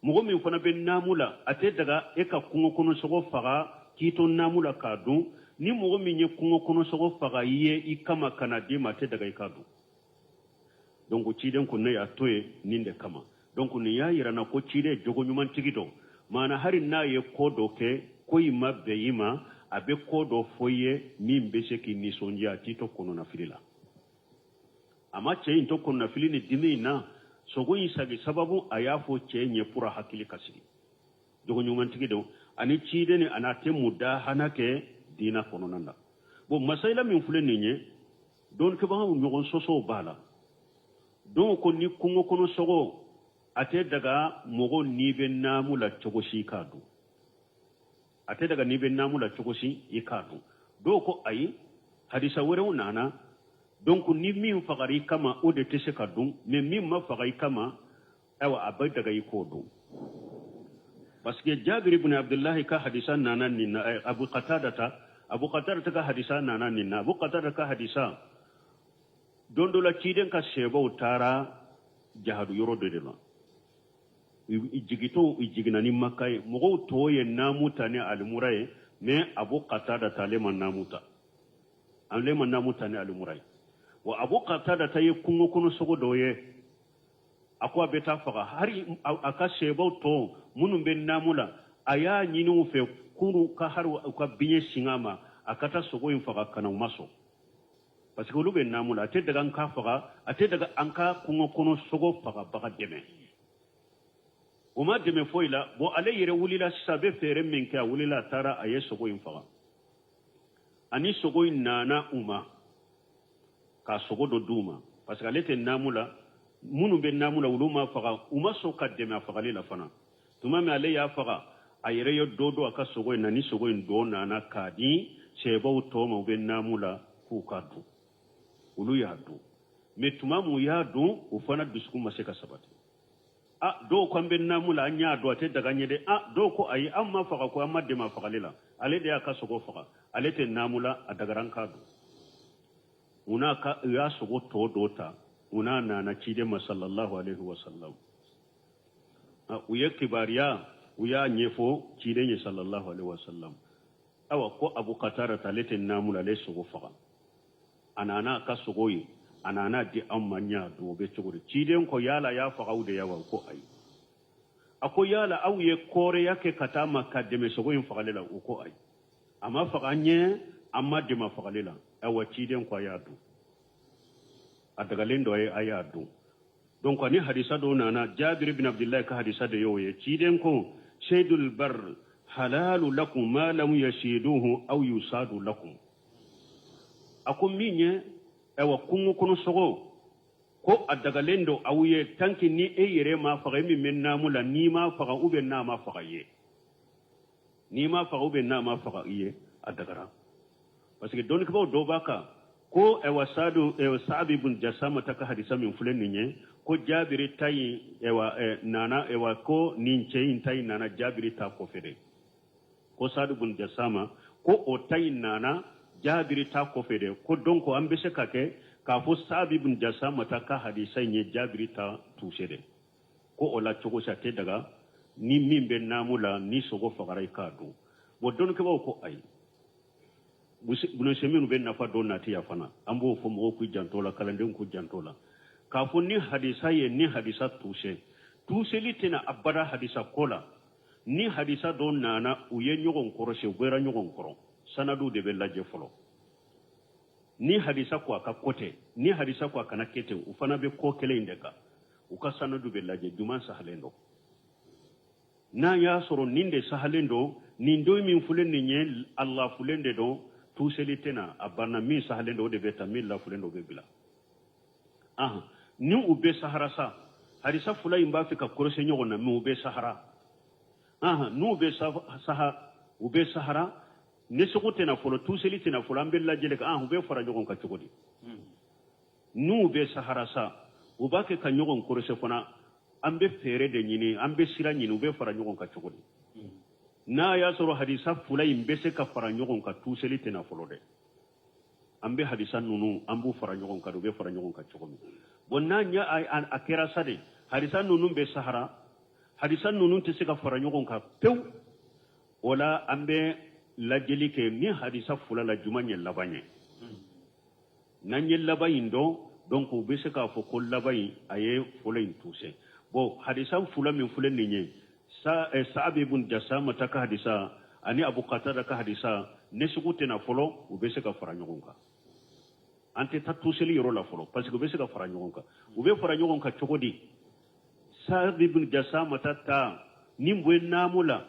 mɔgɔ min fana bɛ naamu la a tɛ daga e ka kungo kɔnɔ sogo faga k'i to naamu la k'a dun ni mɔgɔ min ye kungo kɔnɔ sogo faga i ye i kama ka na d'i ma a tɛ daga i k'a dun donc ciden ko ne y'a to yen nin de kama donc nin y'a yira n na ko ciden jogo ɲumantigi don maana hali n'a ye ko dɔ kɛ ko in ma bɛn i ma a bɛ ko dɔ fɔ i ye min bɛ se k'i nisɔndiya a t'i to kɔnɔnafili la a ma cɛ in to kɔnɔnafili ni dimi in na sogo in sagi sababu a y'a fɔ cɛ in ye pour hakili ka sigi jogo ɲumantigi don ani ciden ni a tɛ mudahana kɛ diina kɔnɔna na bon masayila min filɛ nin ye dɔnnikɛbagaw ɲɔgɔn sɔsɔw b'a la dɔw ko ni kungo kɔnɔ sogo a tɛ daga mɔgɔ n'i bɛ naamu la cogo si k'a dun a tɛ daga n'i bɛ naamu la cogo si i k'a dun dɔw ko ayi hadisa wɛrɛw nana donc ni min fagara i kama o de tɛ se ka dun mais min ma faga i kama ayiwa a bɛ daga i k'o dun parce que jabir ibn abdullahi ka hadisa nana nin na eh, abu qatada ta abu qatada ta ka hadisa nana nin na abu qatada ka hadisa don dɔ la ciden ka sɛbaw taara jahadu yɔrɔ dɔ de la i jigitɔ i jiginna ni maka ye mɔgɔw tɔw ye naamu ta ni alimura ye mais abu qatada ta ale ma naamu ta ale ma naamu ta ni alimura ye wa abu qatada ta ye kungo kɔnɔ sogo dɔ ye a ko a bɛ taa faga hari a ka sɛbaw tɔ minnu bɛ naamu la a y'a ɲini u fɛ k'u ka hari u ka biɲɛ sin a ma a ka taa sogo in faga ka na u ma sɔn parce que olu bɛ naamu la a tɛ daga an ka faga a tɛ daga an ka kungo kɔnɔ sogo fagabaga dɛmɛ o ma dɛmɛ foyi la bon ale yɛrɛ wulila sisan a bɛ fɛɛrɛ min kɛ a wulila a taara a ye sogo in faga ani sogo in nana u ma ka sogo dɔ d'u ma parce que ale tɛ naamu la minnu bɛ naamu la olu ma faga u ma sɔn ka dɛmɛ a fagali la fana tuma min ale y'a faga A yɛrɛ ye dɔ don a ka sogo in na, ni sogo in dɔ nana k'a di sɛbaw tɔ ma, u bɛ naamu la, k'u ka dun. Olu y'a dun, mais tuma mun y'a dun, u fana dusukun ma se ka sabati. A dɔw ko an bɛ naamu la, an y'a dun, a tɛ daga ɲɛ dɛ. A dɔw ko ayi, an ma faga ko an ma dɛmɛ a fagali la, ale de y'a ka sogo faga, ale tɛ naamu la, a dagara an k'a dun. U n'a ka u y'a sogo tɔ dɔ ta, u n'a nana ciden ma sallallahu alaihi wa sallam. U ye kibaruya, u y'a ɲɛfɔ ciden ye sallallahu alaihi wa sallam. Awa, ko Abu Qatada ta, ale tɛ naamu la, ale sogo faga, a nana a ka sogo ye, a nana di anw ma, ɲa dun, o bɛ cogo di? Ciden ko yala y'a faga aw de ya wa? Ko ayi. A ko yala aw ye kɔɔreya kɛ ka taa ma ka dɛmɛ sogo in fagali la? U ko ayi, a ma faga an ɲɛ, an ma dɛmɛ fagali la. Awa, ciden ko a y'a dun, a dagalen dɔ ye, a y'a dun. Donc ani hadisa dɔ nana, Jabir bin Abdullahi ka hadisa de y'o ye. Ciden ko saydul bar halalu lakum ma lam yasiduhu aw yusadu lakum. A ko min ye awa kungo kɔnɔ sogo, ko a dagalen don aw ye tant que ni e yɛrɛ ma faga, e min bɛ naamu la, n'i ma faga ou bien n'a ma faga i ye, n'i ma faga ou bien n'a ma faga i ye, a dagara. Parce que dɔnnikɛbaaw dɔw b'a kan ko ɛwa Sadu, ɛwa Saabi bun Jasama ta ka hadisa min filɛ nin ye, ko Jabiri ta in ɛwa nana, ɛwa ko nin cɛ in ta in nana Jabiri ta kɔfɛ de. Ko Sadu bun Jasama, ko o ta in nana Jabiri ta kɔfɛ de. Ko donc an bɛ se ka kɛ k'a fɔ Saabi bun Jasama ta ka hadisa in ye Jabiri ta tuse de. Ko o la cogo si a tɛ daga ni min bɛ naamu la, ni sogo fagara, i k'a dun. Bon, dɔnnikɛbaaw ko ayi. Bunusɛminnu bɛ nafa dɔ nati yan fana, an b'o fɔ mɔgɔw k'u janto la, kalandenw k'u janto la, k'a fɔ ni hadisa ye ni hadisa tuse, tuseli tɛna abada hadisa ko la. Ni hadisa dɔ nana, u ye ɲɔgɔn kɔrɔsi, u bɔra ɲɔgɔn kɔrɔ, sanadu de bɛ lajɛ fɔlɔ. Ni hadisa ko a ka ko tɛ, ni hadisa ko a kana kɛ ten, u fana bɛ ko kelen in de kan, u ka sanadu bɛ lajɛ, juman sahalen don. N'a y'a sɔrɔ nin de sahalen don, nin don min filɛ nin ye, a lafulen de don, tuseli tɛna, a banna. Min sahalen don, o de bɛ ta, min lafulen don, o bɛ bila. Ahan, ni u bɛ sahara sa, hadisa fila in b'a fɛ ka kɔrɔsi ɲɔgɔn na, mais u bɛ sahara. Ahan, n'u bɛ saha, u bɛ sahara, ni sogo tɛna fɔlɔ, tuseli tɛna fɔlɔ, an bɛ lajɛli kɛ. Ahan, u bɛ fara ɲɔgɔn kan cogo di? N'u bɛ sahara sa, u b'a kɛ ka ɲɔgɔn kɔrɔsi fana, an bɛ fɛɛrɛ de ɲini, an bɛ sira ɲini, u bɛ fara ɲɔgɔn kan cogo di? N'a y'a sɔrɔ hadisa fila in bɛ se ka fara ɲɔgɔn kan, tuseli tɛna fɔlɔ dɛ. An bɛ hadisa ninnu, an b'u fara ɲɔgɔn kan, u bɛ fara ɲɔgɔn kan cogo min? Bon, n'a ɲɛ a kɛra sa de, hadisa ninnu bɛ sahara, hadisa ninnu tɛ se ka fara ɲɔgɔn kan pewu. O la an bɛ lajɛli kɛ ni hadisa fila la, juma ye laban ye. N'an ye laban in dɔn, donc u bɛ se k'a fɔ ko laban in a ye fɔlɔ in tuse. Bon, hadisa fila min filɛ nin ye sa, Saabi ibn Jasama ta ka hadisa ani Abu Qatada ka hadisa, ne sugu tɛna fɔlɔ, u bɛ se ka fara ɲɔgɔn kan. An tɛ taa tuseli yɔrɔ la fɔlɔ, parce que u bɛ se ka fara ɲɔgɔn kan. U bɛ fara ɲɔgɔn kan cogo di? Saabi ibn Jasama ta, ni bɛ naamu la,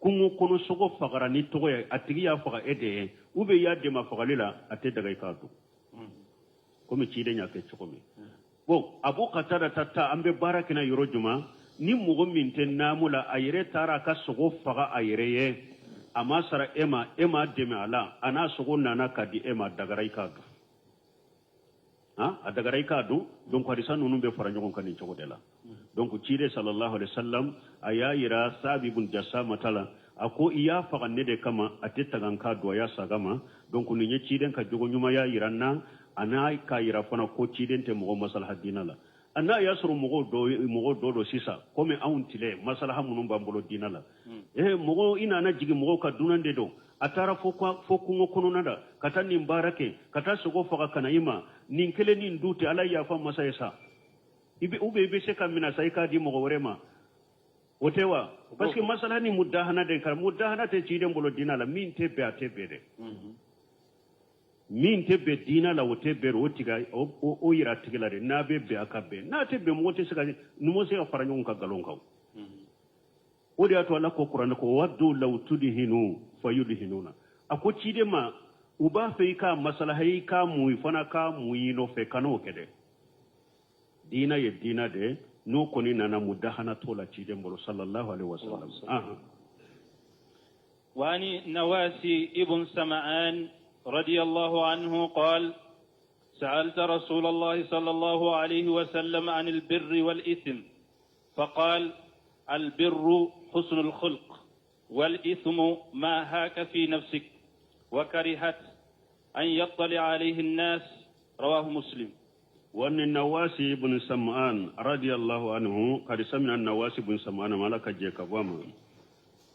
kungo kɔnɔ sogo fagara ni tɔgɔ ye, a tigi y'a faga e de ye ou bien i y'a dɛmɛ fagali la, a tɛ daga i k'a dun, komi ciden y'a kɛ cogo min. Bon, Abu Qatada ta, an bɛ baara kɛ na yɔrɔ jumɛn? Ni mɔgɔ min tɛ naamu la, a yɛrɛ taara a ka sogo faga a yɛrɛ ye, a ma sara e ma, e m'a dɛmɛ a la, a n'a sogo nana ka di e ma, dagara i k'a dun. Han, a dagara i k'a dun. Donc hadisa ninnu bɛ fara ɲɔgɔn kan nin cogo de la. Donc ciden sallallahu alaihi wasallam a y'a yira Saabi ibn Jasama ta la, a ko i y'a faga ne de kama, a tɛ taga n k'a dun, a y'a saga ma. Donc nin ye ciden ka jogo ɲumanya yira n na, a n'a k'a yira fana ko ciden tɛ mɔgɔ masalaha diina la. A n'a y'a sɔrɔ mɔgɔ dɔ don sisan, komi anw tile masalaha minnu b'an bolo diina la, mɔgɔ i nana jigin mɔgɔw ka dunan de don, a taara fo kungo kɔnɔna la ka taa nin baara kɛ, ka taa sogo faga ka na i ma, nin kelen nin du tɛ, Ala yafa masa ye sa, i bɛ ou bien i bɛ se ka minɛ sa, i k'a di mɔgɔ wɛrɛ ma, o tɛ wa? Parce que masala ni mudahana de kɛra, mudahana tɛ ciden bolo diina la. Min tɛ bɛn, a tɛ bɛn dɛ. Min tɛ bɛn diina la, o tɛ bɛn, o tiga o yira tigi la dɛ. N'a bɛ bɛn, a ka bɛn, n'a tɛ bɛn, mɔgɔ tɛ se ka numu se ka fara ɲɔgɔn kan nkalon kan. O de y'a to Ala ko kuranɛ ko waddu law tudhinu fayudhinuna. A ko ciden ma, u b'a fɛ i k'a masalaha, i k'a mun, i fana k'a mun i nɔfɛ, kan'o kɛ dɛ. Diina ye diina de, n'o kɔni nana, mudahana t'o la ciden bolo sallallahu alaihi wasallam. وعن النواس ابن سمعان رضي الله عنه قال: سألت رسول الله صلى الله عليه وسلم عن البر والإثم، فقال: البر حسن الخلق، والإثم ما هاك في نفسك وكرهت أن يطلع عليه الناس. رواه مسلم. وأن النواس بن سمعان رضي الله عنه قد سمع النواس بن سمعان ملك جيكابوما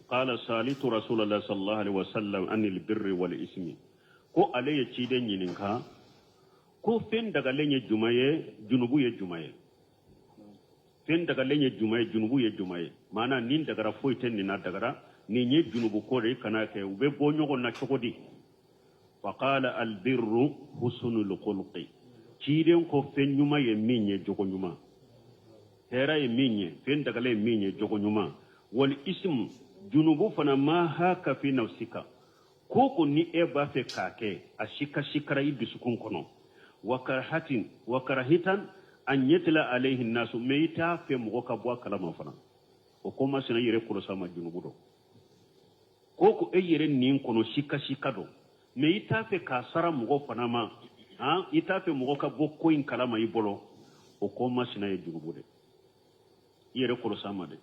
قال: سألت رسول الله صلى الله عليه وسلم عن البر والإثم. Ko ale ye ciden ɲininka ko fɛn dagalen ye juma ye, junubu ye juma ye? Fɛn dagalen ye juma ye, junubu ye juma ye? Maana nin dagara, foyi tɛ nin na dagara, nin ye junubu ko de ye, kana kɛ. U bɛ bɔ ɲɔgɔn na cogo di? Faqala: albirru husnul khulqi. Ciden ko fɛn ɲuman ye min ye, jogo ɲuman. Hɛrɛ ye min ye, fɛn dagalen ye min ye, jogo ɲuman. Wal ismu, junubu fana, ma haka fi nafsika, ko ni e b'a fɛ k'a kɛ, a sika sikara i dusukun kɔnɔ, wa karahatin wa karahitan an yatla alayhi nasu, mais i t'a fɛ mɔgɔ ka bɔ a kalama fana, o ko masina, i yɛrɛ kɔlɔsi a ma, junubu dɔ. Ko e yɛrɛ nin kɔnɔ sika sika dɔ, mais i t'a fɛ k'a sara mɔgɔ fana ma, han, i t'a fɛ mɔgɔ ka bɔ ko in kalama i bolo, o ko masina ye junubu de, i yɛrɛ kɔlɔsi a ma dɛ.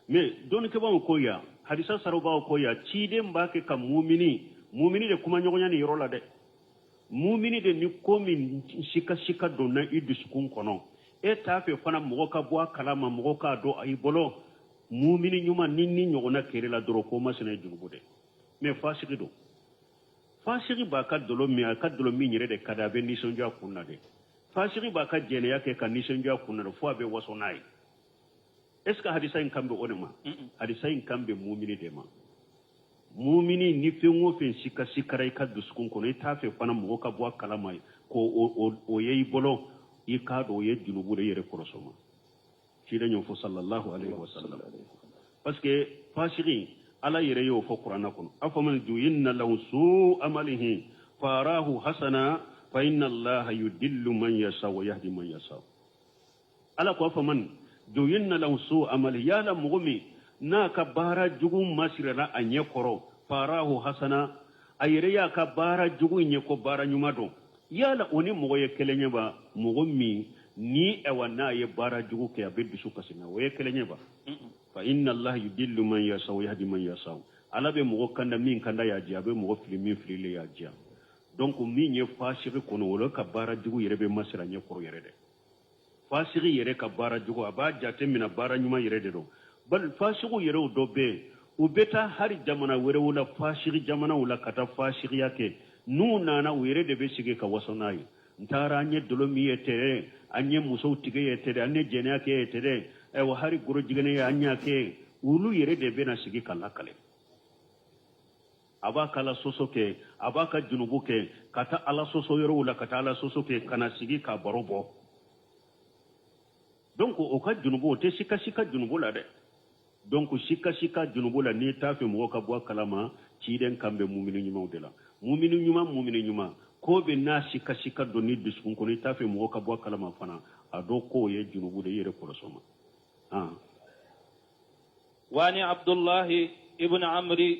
Mais dɔnnikɛbaaw ko yan, hadisa sarabaw ko yan, ciden b'a kɛ ka mumini de kuma ɲɔgɔnya nin yɔrɔ la dɛ. Mumini de, ni ko min sika sika donna i dusukun kɔnɔ, e t'a fɛ fana mɔgɔ ka bɔ a kalama, mɔgɔ k'a dɔn i bolo, mumini ɲuman ni ɲɔgɔnna kɛrɛ la dɔrɔn, ko masina ye junubu dɛ. Mais fasigi don, fasigi b'a ka dolo min, a ka dolo min yɛrɛ de ka di, a bɛ nisɔndiya kun na dɛ. Fasigi b'a ka jɛnɛya kɛ ka nisɔndiya kun na dɛ, fo a bɛ waso n'a ye. Est ce que hadisa in kan bɛ o de ma? Hadisa in kan bɛ mumini de ma. Mumini, ni fɛn o fɛn sika sikara i ka dusukun kɔnɔ, i t'a fɛ fana mɔgɔ ka bɔ a kalama ko o ye i bolo, i k'a dɔn o ye junubu de, i yɛrɛ kɔlɔsɔ ma. Ciden y'o fɔ sallallahu alaihi wa sallam, parce que fasigi, Ala yɛrɛ y'o fɔ kuranna kɔnɔ: afaman zuyina lahu su amalihi farahu hasana fa inna Allaha yudillu man yasha wa yahdi man yasha. Ala ko: afaman zuyina lahu su amalihi, yala mɔgɔ min n'a ka baara jugu masirala a ɲɛ kɔrɔ, farahu hasana, a yɛrɛ y'a ka baara jugu in ye ko baara ɲuman don, yala o ni mɔgɔ ye kelen ye ba? Mɔgɔ min ni awa n'a ye baara jugu kɛ, a bɛ dusu kasi na, o ye kelen ye ba? Fa inna Allaha yudillu man yasha wa yahdi man yasha. Ala bɛ mɔgɔ kanda min kanda y'a diya, a bɛ mɔgɔ fili min fililen y'a diya. Donc min ye fasigi kɔnɔ, o ka baara jugu yɛrɛ bɛ masira ɲɛ kɔrɔ yɛrɛ dɛ. Fasigi yɛrɛ ka baara jugu, a b'a jate minɛ baara ɲuman yɛrɛ de don. Bali fasigiw yɛrɛw dɔ bɛ yen, u bɛ taa hali jamana wɛrɛw la, fasigi jamanaw la, ka taa fasigiya kɛ. N'u nana, u yɛrɛ de bɛ sigi ka waso n'a ye: n taara, an ye dolo min ye tɛrɛ, an ye musow tigɛ ye tɛrɛ, an ye jɛnɛya kɛ ye tɛrɛ, ayiwa, hali goro jiginɛ ye an y'a kɛ. Olu yɛrɛ de bɛna sigi ka lakale. A b'a ka ala sɔsɔ kɛ, a b'a ka junubu kɛ, ka taa ala sɔsɔ yɔrɔw la, ka taa ala sɔsɔ kɛ, ka na sigi ka baro bɔ. Donc o ka junubu, o tɛ sika sika junubu la dɛ. Donc sika sika junubu la, n'i t'a fɛ mɔgɔ ka bɔ a kalama, ciden kan bɛ mumini ɲumanw de la. Mumini ɲuman, mumini ɲuman, ko bɛ n'a sika sika don ni dusukun kɔnɔ, i t'a fɛ mɔgɔ ka bɔ a kalama fana, a dɔn k'o ye junubu de ye, i yɛrɛ kɔlɔsɔ ma. وعن عبد الله ابن عمرو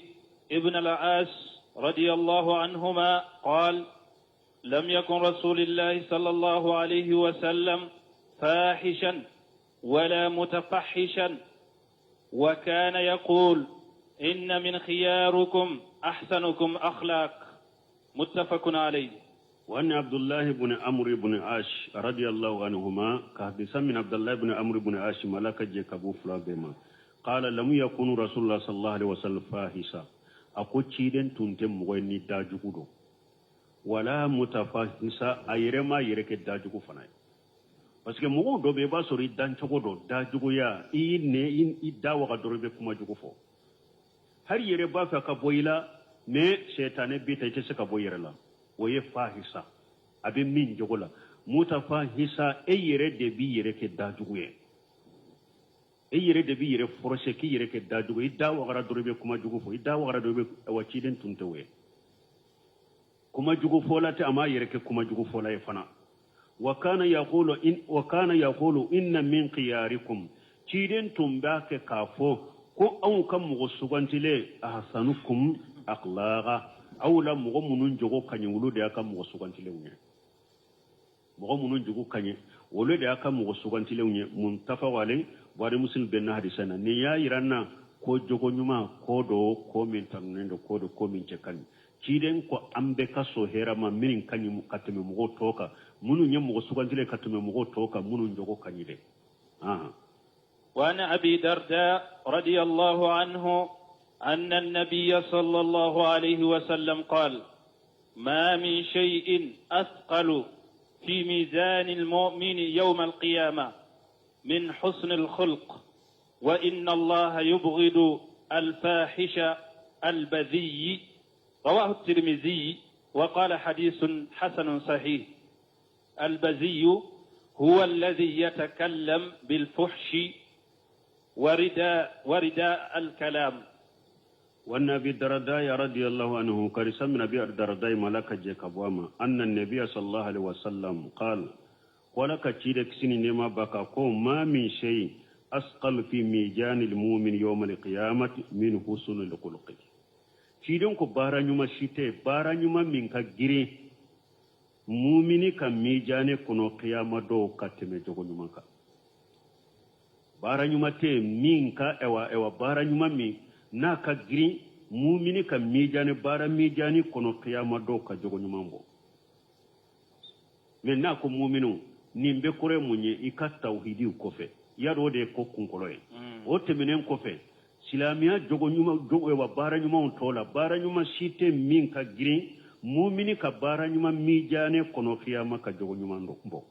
ابن العاص رضي الله عنهما قال: لم يكن رسول الله صلى الله عليه وسلم فاحشا ولا متفحشا، وكان يقول: إن من خياركم أحسنكم أخلاق. متفق عليه. وأن عبد الله بن عمرو بن عاش رضي الله عنهما، كحديث من عبد الله بن عمرو بن عاش ملك جيكابو فلا بما قال: لم يكن رسول الله صلى الله عليه وسلم فاحشا. A ko ciden tun tɛ mɔgɔ ye ni dajugu don, wala mutafahisa, a yɛrɛ ma yɛrɛ kɛ dajugu fana ye. Parce que mɔgɔw dɔ bɛ yen, i b'a sɔrɔ i dancogo dɔ dajuguya, i y'i nɛ i da waga dɔrɔn, i bɛ kuma jugu fɔ. Hali yɛrɛ b'a fɛ ka bɔ i la, mais sɛtanɛ b'i ta, i tɛ se ka bɔ i yɛrɛ la. O ye fahisa, a bɛ min jogo la. Mutafahisa, e yɛrɛ de b'i yɛrɛ kɛ dajugu ye, e yɛrɛ de b'i yɛrɛ forcer k'i yɛrɛ kɛ dajugu. I da wagara dɔrɔn, i bɛ kuma jugu fɔ. I da wagara dɔrɔn, i bɛ wa. Ciden tun tɛ o ye kuma jugu fɔla tɛ, a m'a yɛrɛ kɛ kuma jugu fɔla ye fana. Wa kana yaqulu inna min khiyarikum. Ciden tun b'a kɛ k'a fɔ Ko anw ka mɔgɔ sugantilen ahsanukum akhlaqa, aw la mɔgɔ minnu jogo ka ɲi, olu de y'a ka mɔgɔ sugantilenw ye. Mɔgɔ minnu jogo ka ɲi, olu de y'a ka mɔgɔ sugantilenw ye. Muttafaq alayhi, Buhari Muslim bɛnna hadisa na. Nin y'a yira n na ko jogo ɲuman ko do, ko min tanunen don, ko do, ko min cɛ ka ɲi. Ciden ko an bɛɛ ka sɔn hɛrɛ ma minnu ka ɲi ka tɛmɛ mɔgɔw tɔw kan, minnu ye mɔgɔ sugantilen ka tɛmɛ mɔgɔw tɔw kan, minnu jogo ka ɲi dɛ. وعن أبي درداء رضي الله عنه أن النبي صلى الله عليه وسلم قال: ما من شيء أثقل في ميزان المؤمن يوم القيامة من حسن الخلق، وإن الله يبغض الفاحش البذي. رواه الترمذي وقال حديث حسن صحيح. البذي هو الذي يتكلم بالفحش ورداء الكلام. وعن أبي الدرداء رضي الله عنه، كرسم من أبي الدرداء ملك جيكابواما، أن النبي صلى الله عليه وسلم قال، ولك تشيرك سني نما بكا، ما من شيء أثقل في ميزان المؤمن يوم القيامة من حسن الخلق. Ciden ko baara ɲuman si tɛ, baara ɲuman min ka girin mumini ka mijane kɔnɔ kiyama dɔw ka tɛmɛ jogo ɲuman kan. Baara ɲuman tɛ min ka ɛwa ɛwa baara ɲuman min n'a ka girin mumini ka mijane baara mijani kɔnɔ kiyama dɔw ka jogo ɲuman bɔ. Mɛ n'a ko muminu, nin bɛ kɔrɔ ye mun ye? I ka tawhidiw kɔfɛ, yadɔ o de ye ko kunkɔrɔ ye. O tɛmɛnen kɔfɛ, silamɛya jogo ɲuman, jogo wa baara ɲumanw tɔ la, baara ɲuman si tɛ min ka girin mumini ka baara ɲuman mijane kɔnɔ kiyama ka jogo ɲuman dɔ bɔ.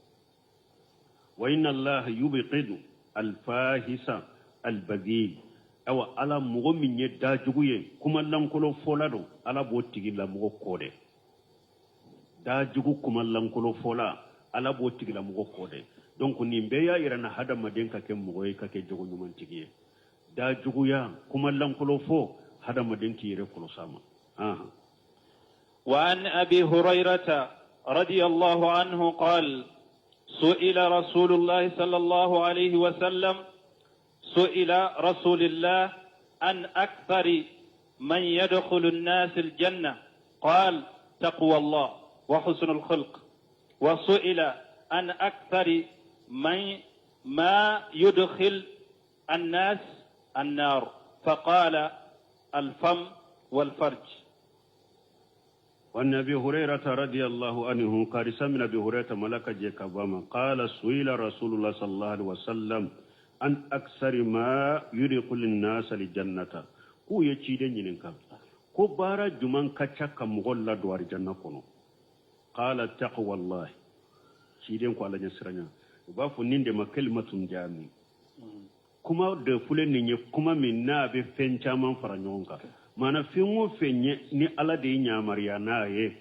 Wa inna allaha yubghidu alfahisa albadhi. Awa ala mɔgɔ min ye dajugu ye, kuma lankolon fɔla don, ala b'o tigilamɔgɔ kɔ dɛ. Dajugu kuma lankolon fɔla, ala b'o tigilamɔgɔ kɔ dɛ. Donc nin bɛɛ y'a yira na hadamaden ka kɛ mɔgɔ ye, ka kɛ jogo ɲuman tigi ye. Dajuguya, kuma lankolon fɔ, hadamaden k'i yɛrɛ kɔlɔsi a ma. وعن أبي هريرة رضي الله عنه قال: سئل رسول الله صلى الله عليه وسلم، سئل رسول الله عن أكثر من يدخل الناس الجنة، قال: تقوى الله وحسن الخلق. وسئل عن أكثر من ما يدخل الناس النار، فقال: الفم والفرج. وعن أبي هريرة رضي الله عنه، قال من أبي هريرة ملك جيكاباما، قال: سئل رسول الله صلى الله عليه وسلم عن أكثر ما يدخل الناس الجنة. Ko ye ciden ɲininka ko baara juman ka ca ka mɔgɔ ladon alijanna kɔnɔ? Qala taqwa Allah. Ciden ko ala ɲɛsiranya. U b'a fɔ nin de ma kalimatun jami, kuma de filɛ nin ye, kuma min n'a bɛ fɛn caman fara ɲɔgɔn kan. Maana fɛn o fɛn ye ni ala de ye yamaruya n'a ye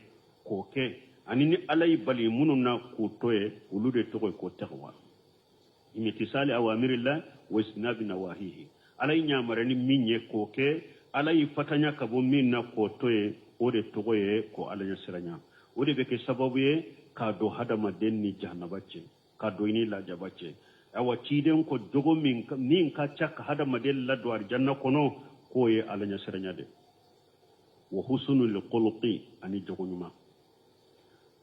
k'o kɛ, ani ni ala y'i bali minnu na k'o to ye, olu de tɔgɔ ye ko taqwa. Imtisali awamirillah wa istinabi nawahihi. Ala y'i yamaruya ni min ye k'o kɛ, ala y'i fatanya ka bɔ min na k'o to ye, o de tɔgɔ ye ko ala ɲɛsiranya. O de bɛ kɛ sababu ye k'a don hadamaden ni jahanaba cɛ, k'a don i ni lajaba cɛ. Awa ciden ko jogo min ka ca ka hadamaden ladon alijanna kɔnɔ, k'o ye ala ɲɛsiranya de. Wa husnul khuluqi, ani jogo ɲuman.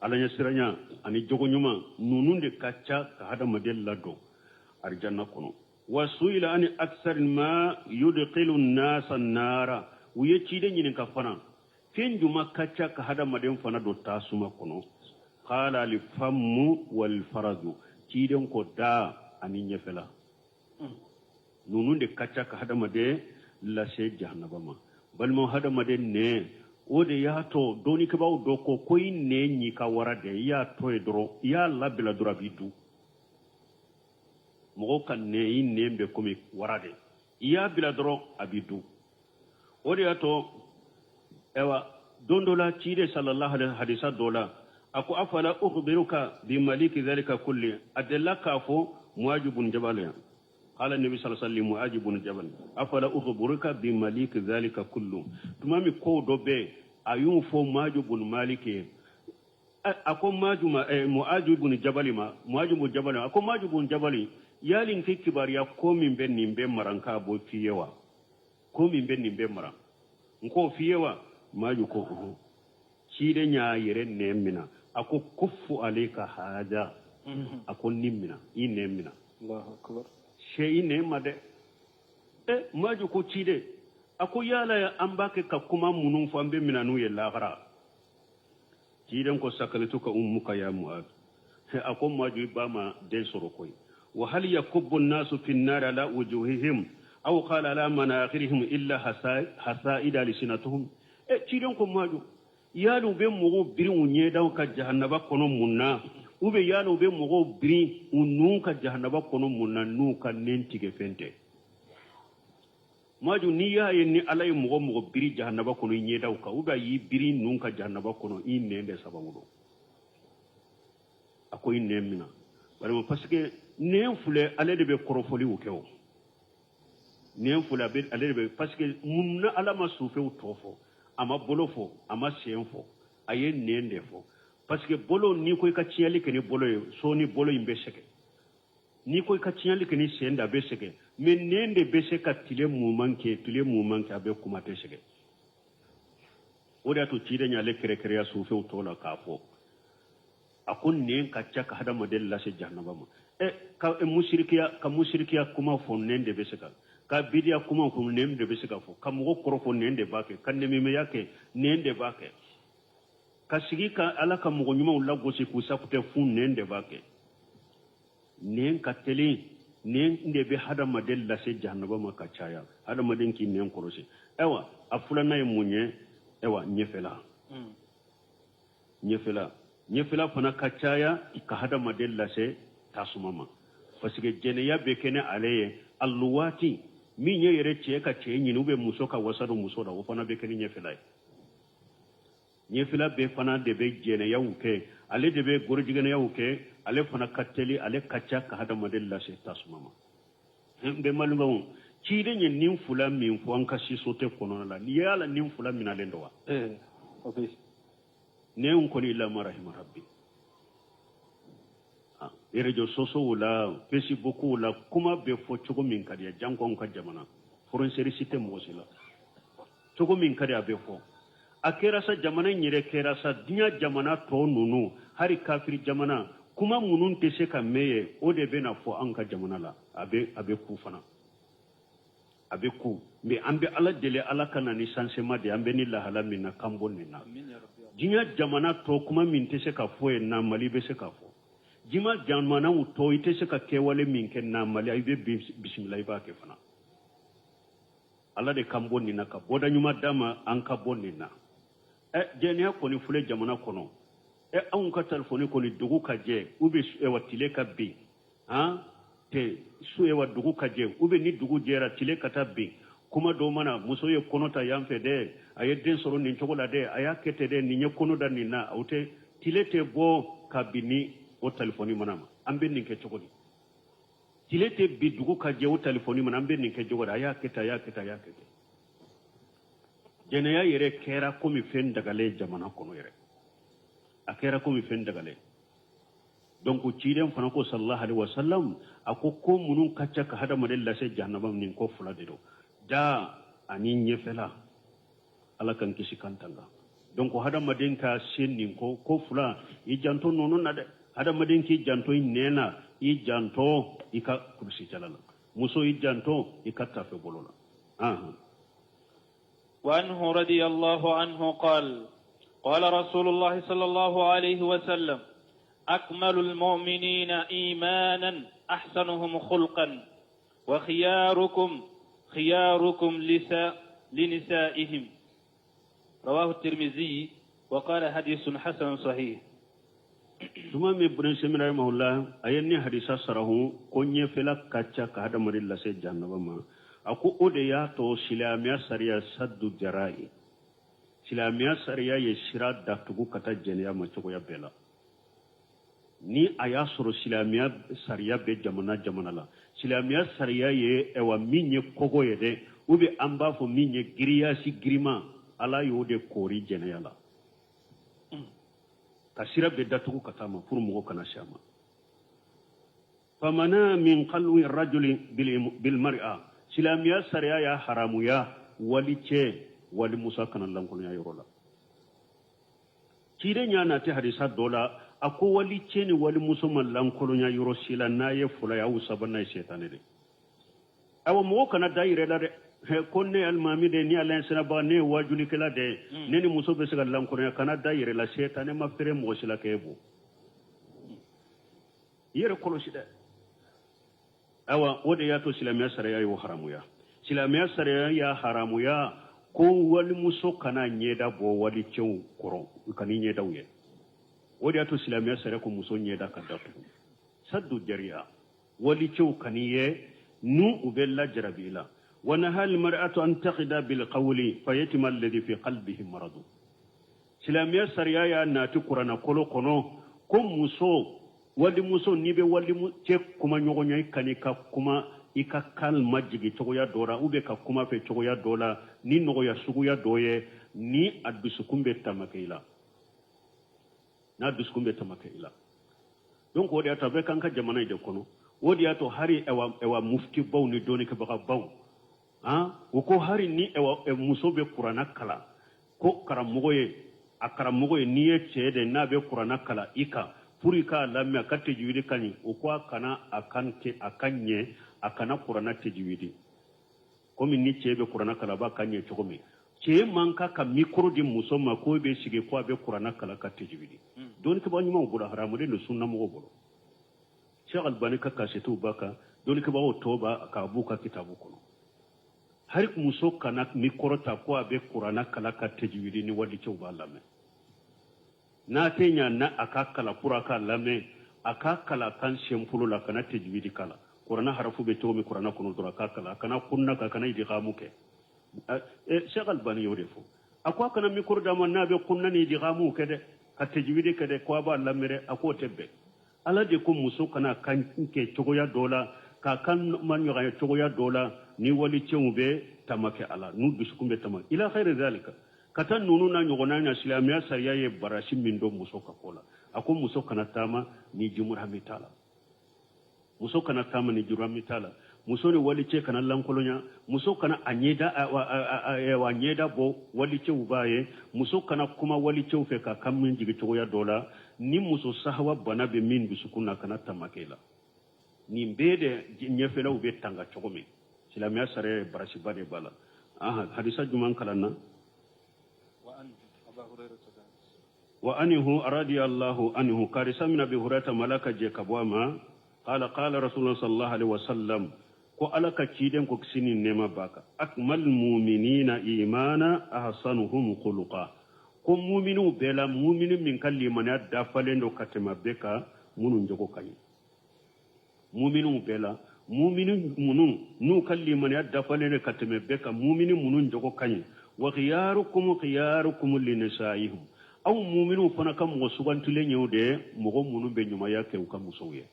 Ala ɲɛsiranya ani jogo ɲuman ninnu de ka ca ka hadamaden ladon alijanna kɔnɔ. Wa suila ani aksar ma yudkhilu nasa nara. U ye ciden ɲininka fana fɛn juma ka ca ka hadamaden fana don tasuma kɔnɔ? Qala al fammu wal faraju. Ciden ko da ani ɲɛfɛla ninnu de ka ca ka hadamaden lase jahanaba ma. Balimaw, hadamaden nɛ, o de y'a to dɔnnikɛbaaw dɔ ko i nɛ ɲi ka wara dɛ, i y'a to yen dɔrɔn, i y'a labila dɔrɔn, a b'i dun. Mɔgɔw ka nɛ, i nɛ bɛ komi wara de, i y'a bila dɔrɔn, a b'i dun. O de y'a to ayiwa don dɔ la, ciden sallallahu alaihi hadisa dɔ la, a ko: afala ukhbiruka bi maliki dhalika kulli. A delila k'a fɔ Muaji bun Jabal yan. قال النبي صلى الله عليه وسلم معاذ بن جبل: afala ukhbiruka bi maliki dhalika kullu. Tuma min ko dɔ bɛ a y'o fɔ Muaji bun Malik ye, a ko Muaji ma, Muaji bun Jabal ma, Muaji bun Jabal, a ko Muaji bun Jabal, yali n tɛ kibaruya ko min bɛ nin bɛ maranka bɔ f'i ye wa? Ko min bɛ nin bɛɛ mara, n k'o f'i ye wa? Maju ko ɔhɔn. Ciden y'a yɛrɛ nɛn mina, a ko kufu alayka haja. A ko nin mina, i nɛn mina. Se i nɛn ma dɛ. E Maju ko ciden, a ko yala an b'a kɛ ka kuma minnu fɔ, an bɛ mina n'u ye lahara? Ciden ko sakalatuka ummuka ya Muad. A ko Maju, i ba ma den sɔrɔ koyi. Wa hal yakubbu nnasu fi nnari ala wujuhihim aw qala ala manakhirihim illa hasaida alsinatuhum. E ciden ko Maju, yali u bɛ mɔgɔw biri u ɲɛdaw ka jahanaba kɔnɔ mun na, u bɛ yali u bɛ mɔgɔw biri u nun ka jahanaba kɔnɔ mun na, n'u ka nɛn tigɛ fɛn tɛ? Maju, n'i y'a ye ni Ala ye mɔgɔ mɔgɔ biri jahanaba kɔnɔ i ɲɛdaw kan, ou bien a y'i biri nun ka jahanaba kɔnɔ, i nɛn de sababu don. A ko i nɛn mina walima, parce que nɛn filɛ, ale de bɛ kɔrɔfɔliw kɛ. O nɛn filɛ, a bɛ ale de bɛ, parce que mun na Ala ma sufɛw tɔ fɔ? A ma bolo fɔ, a ma sen fɔ, a ye nɛn de fɔ, parce que bolo, n'i ko i ka tiɲɛli kɛ ni bolo ye, sɔɔni bolo in bɛ sɛgɛn. N'i ko i ka tiɲɛli kɛ ni sen da, a bɛ sɛgɛn. Mais nɛn de bɛ se ka tile muman kɛ, tile muman kɛ, a bɛ kuma tɛ sɛgɛn. O de y'a to ciden y'ale kɛrɛkɛrɛya sufɛw tɔ la k'a fɔ. A ko nɛn ka ca ka hadamaden lase jahanaba ma. Ɛ ka musirikiya, ka musirikiya kuma fɔ, nɛn de bɛ se ka bidiya kuma fɔ, nɛn de bɛ se ka fɔ, ka mɔgɔ kɔrɔfɔ, nɛn de b'a kɛ, ka nɛmɛmɛya kɛ, nɛn de b'a kɛ, ka sigi ka Ala ka mɔgɔ ɲumanw lagosi k'u sakutɛ fun, nɛn de b'a kɛ. Nɛn ka teli, nɛn de bɛ hadamaden lase jahanaba ma ka caya. Hadamaden k'i nɛn kɔlɔsi. Ayiwa, a filanan ye mun ye? Ayiwa, ɲɛfɛla. Ɲɛfɛla fana ka caya ka hadamaden lase tasuma ma, parce que jɛnɛya bɛ kɛ ni ale ye. Aluwaati min ye yɛrɛ cɛ ka cɛ ɲini, ou bien muso ka wasa don muso la, o fana bɛ kɛ ni ɲɛfɛla ye. Ɲɛfɛla bɛɛ fana de bɛ jɛnɛyaw kɛ, ale de bɛ gorojigɛnɛyaw kɛ. Ale fana ka teli, ale ka ca ka hadamaden lase tasuma ma. N bɛ malimaw, ciden ye nin fila min fɔ an ka société kɔnɔna la, n'i y'a la nin fila minalen don wa? Ne kɔni, illa ma rahima rabbi. Réseaux sociaux la, Facebook la, kuma bɛ fɔ cogo min ka di ye. Janko anw ka jamana, frontière si tɛ mɔgɔ si la, cogo min ka di a bɛ fɔ. A kɛra sa, jamana in yɛrɛ kɛra sa, diɲɛ jamana tɔ ninnu, hali kafiri jamana, kuma minnu tɛ se ka mɛn ye, o de bɛ na fɔ an ka jamana la. A bɛ ku fana, a bɛ ku. Mais an bɛ Ala deli, Ala ka na ni changement de ye. An bɛ ni lahala min na, k'an bɔ nin na. Diɲɛ jamana tɔ, kuma min tɛ se ka fɔ yen na, Mali bɛ se ka fɔ. Diɲɛ jamanaw tɔ, i tɛ se ka kɛwale min kɛ na Mali, i bɛ bisimila, i b'a kɛ fana. Ala de k'an bɔ nin na, ka bɔda ɲuman d'a ma, an ka bɔ nin na. Ɛ, jɛnɛya kɔni filɛ jamana kɔnɔ. Ɛ, anw ka telefɔni kɔni, dugu ka jɛ u bɛ ɛwa tile ka bin, han tɛ su, ɛwa dugu ka jɛ u bɛ, ni dugu jɛra, tile ka taa bin, kuma dɔw mana, muso ye kɔnɔ ta yan fɛ dɛ, a ye den sɔrɔ nin cogo la dɛ, a y'a kɛ ten dɛ, nin ye kɔnɔ da nin na, o tɛ tile tɛ bɔ ka bin ni o telefɔni mana ma. An bɛ nin kɛ cogo di? Tile tɛ bi, dugu ka jɛ, o telefɔni mana, an bɛ nin kɛ cogo di? A y'a kɛ tan, a y'a kɛ tan, a y'a kɛ ten. Jɛnɛya yɛrɛ kɛra komi fɛn dagalen jamana kɔnɔ yɛrɛ, a kɛra komi fɛn dagalen. Donc ciden fana ko, sallallahu alaihi wasallam, a ko ko minnu ka ca ka hadamaden lase jahanama, nin ko fila de don, da ani ɲɛfɛla. Ala k'an kisi k'an tanga. Donc hadamaden ka se nin ko ko fila, i janto ninnu na dɛ. Hadamaden k'i janto i nɛn na, i janto i ka kurusijala la. Muso, i janto i ka tafe bolo la. Ahan. وعنه رضي الله عنه قال: قال رسول الله صلى الله عليه وسلم: أكمل المؤمنين إيمانا أحسنهم خلقا، وخياركم خياركم لنسائهم. رواه الترمذي وقال حديث حسن صحيح. Tuma min Ibn Usaymin rahimahullah a ye ni hadisa sarahu ko ɲɛfɛla ka ca ka hadamaden lase jahanama ma, a ko o de y'a to silamɛya sariya saddu jara'i, silamɛya sariya ye sira datugu ka taa jɛnɛya ma cogoya bɛɛ la. Ni a y'a sɔrɔ silamɛya sariya bɛ jamana jamana la, silamɛya sariya ye ɛwa min ye kogo ye dɛ, ou bien an b'a fɔ min ye giriyasi girima, Ala y'o de koori jɛnɛya la, ka sira bɛɛ datugu ka taa ma pour mɔgɔ kana se a ma. Famana min khalwi rajuli bil mar'a, silamɛya sariya y'a haramuya. walicɛ walimuso kana lankolonya yɔrɔ la. Ciden y'a nati hadisa dɔ la, a ko walicɛ ni walimuso ma lankolonya yɔrɔ si la, n'a ye fila ye, aw sabanan ye sɛtanɛ de. Awa, mɔgɔ kana da yɛrɛ la dɛ, ko ne alimami de ni ala sinabaga, ne ye wajulikɛla de, ne ni muso bɛ se ka lankolonya. Kana da yɛrɛ la, sɛtanɛ ma fɛrɛ mɔgɔ si la k'e bɔ. I yɛrɛ kɔlɔsi dɛ. Awa, o de y'a to silamɛya sariya y'o haramuya. Silamɛya sariya y'a haramuya ko walimuso kana ɲɛda bɔ walicɛw kɔrɔ, kan'i ɲɛdaw ye. O de y'a to silamɛya sariya ko muso ɲɛda ka datugu, saddu jariya, walicɛw kan'i ye n'u u bɛ lajarabi i la. Wa naha almar'atu an taqida bil qawli fayatma alladhi fi qalbihi maradu. Silamɛya sariya y'a nati kuranna kolo kɔnɔ ko muso, walimuso, n'i bɛ walicɛ kuma ɲɔgɔnya, i kan'i ka kuma, i ka kan majigin cogoya dɔ la, ou bien ka kuma fɛ cogoya dɔ la ni nɔgɔya suguya dɔ ye, ni a dusukun bɛ tamakɛ i la, n'a dusukun bɛ tamakɛ i la. Donc o de y'a to a bɛ k'an ka jamana in de kɔnɔ. O de y'a to hari ɛwa muftibaw ni dɔnnikɛbagabaw, han, u ko hari ni ɛwa muso bɛ kuranna kalan, ko karamɔgɔ ye, a karamɔgɔ ye, n'i ye cɛ de n'a bɛ kuranna kalan i kan pour i k'a lamɛn, a ka tɛjiwidi ka ɲi, o ko a kana a kan kɛ a ka ɲɛ, a kana kuranna tɛjiwidi komi ni cɛ bɛ kuranna kalan, a b'a ka ɲɛ cogo min. Cɛ man kan ka micro di muso ma ko bɛ sigi ko a bɛ kuranna kalan ka tɛjiwidi. Dɔnnikɛbaga ɲumanw bolo, haramulen don sunnamɔgɔw bolo. Cheikh Albani ka kasetiw b'a kan, dɔnnikɛbagaw tɔw b'a k'a b'u ka kitabu kɔnɔ. Hari muso kana micro ta ko a bɛ kuranna kalan ka tɛjiwidi ni walicɛw b'a lamɛn. N'a tɛ ɲa na, a ka kalan pour a k'a lamɛn, a ka kalan kan simple la, kana tɛjiwidi kala. Kuranna harafu bɛ cogo min kuranna kɔnɔ dɔrɔn, a ka kalan, a kana kunna ka kana idigamu kɛ. Cheikh Albani y'o de fɔ. A ko a kana micro d'a ma n'a bɛ kunna ni idigamu kɛ dɛ, ka tɛjiwidi kɛ dɛ, ko a b'a lamɛn dɛ, a k'o tɛ bɛn. Ala de ko muso kana kan kɛ cogoya dɔ la, k'a kan ma ɲɔgɔnya cogoya dɔ la, ni walicɛw bɛ tama kɛ a la, n'u dusukun bɛ tama ila khayri zalika. Ka taa ninnu na ɲɔgɔnna na, silamɛya sariya ye barasi min don muso ka ko la, a ko muso kana taama ni jumurami t'a la, muso kana taama ni jurami t'a la, muso ni walicɛ kana lankolonya, muso kana a ɲɛda a ɲɛda bɔ walicɛw b'a ye, muso kana kuma walicɛw fɛ ka kan min jigin cogoya dɔ la, ni muso sahawa bana bɛ min dusukun na, kana tama kɛ la. Nin bɛɛ de ɲɛfɛlaw bɛ tanga cogo min, silamɛya sariya ye barasiba de b'a la. Hadisa jumɛn kalan na? Wa anhu radiyallahu anhu, karisa min Abi Hurairah malaka je ka bɔ a ma, qala qala Rasulullah sallallahu alaihi wasallam, ko Ala ka ciden ko kisi ni nɛɛma b'a kan, akmal mu'minina imana ahsanuhum khuluqa, ko muminiw bɛɛ la, mumini min ka limaniya dafalen don ka tɛmɛ bɛɛ kan, minnu jogo ka ɲi. Muminiw bɛɛ la, mumini minnu n'u ka limaniya dafalen don ka tɛmɛ bɛɛ kan, mumini minnu jogo ka ɲi. Wa khiyarukum khiyarukum linisaihim, aw muminiw fana ka mɔgɔ sugantilen ye o de, mɔgɔ minnu bɛ ɲumanya kɛ u ka musow ye.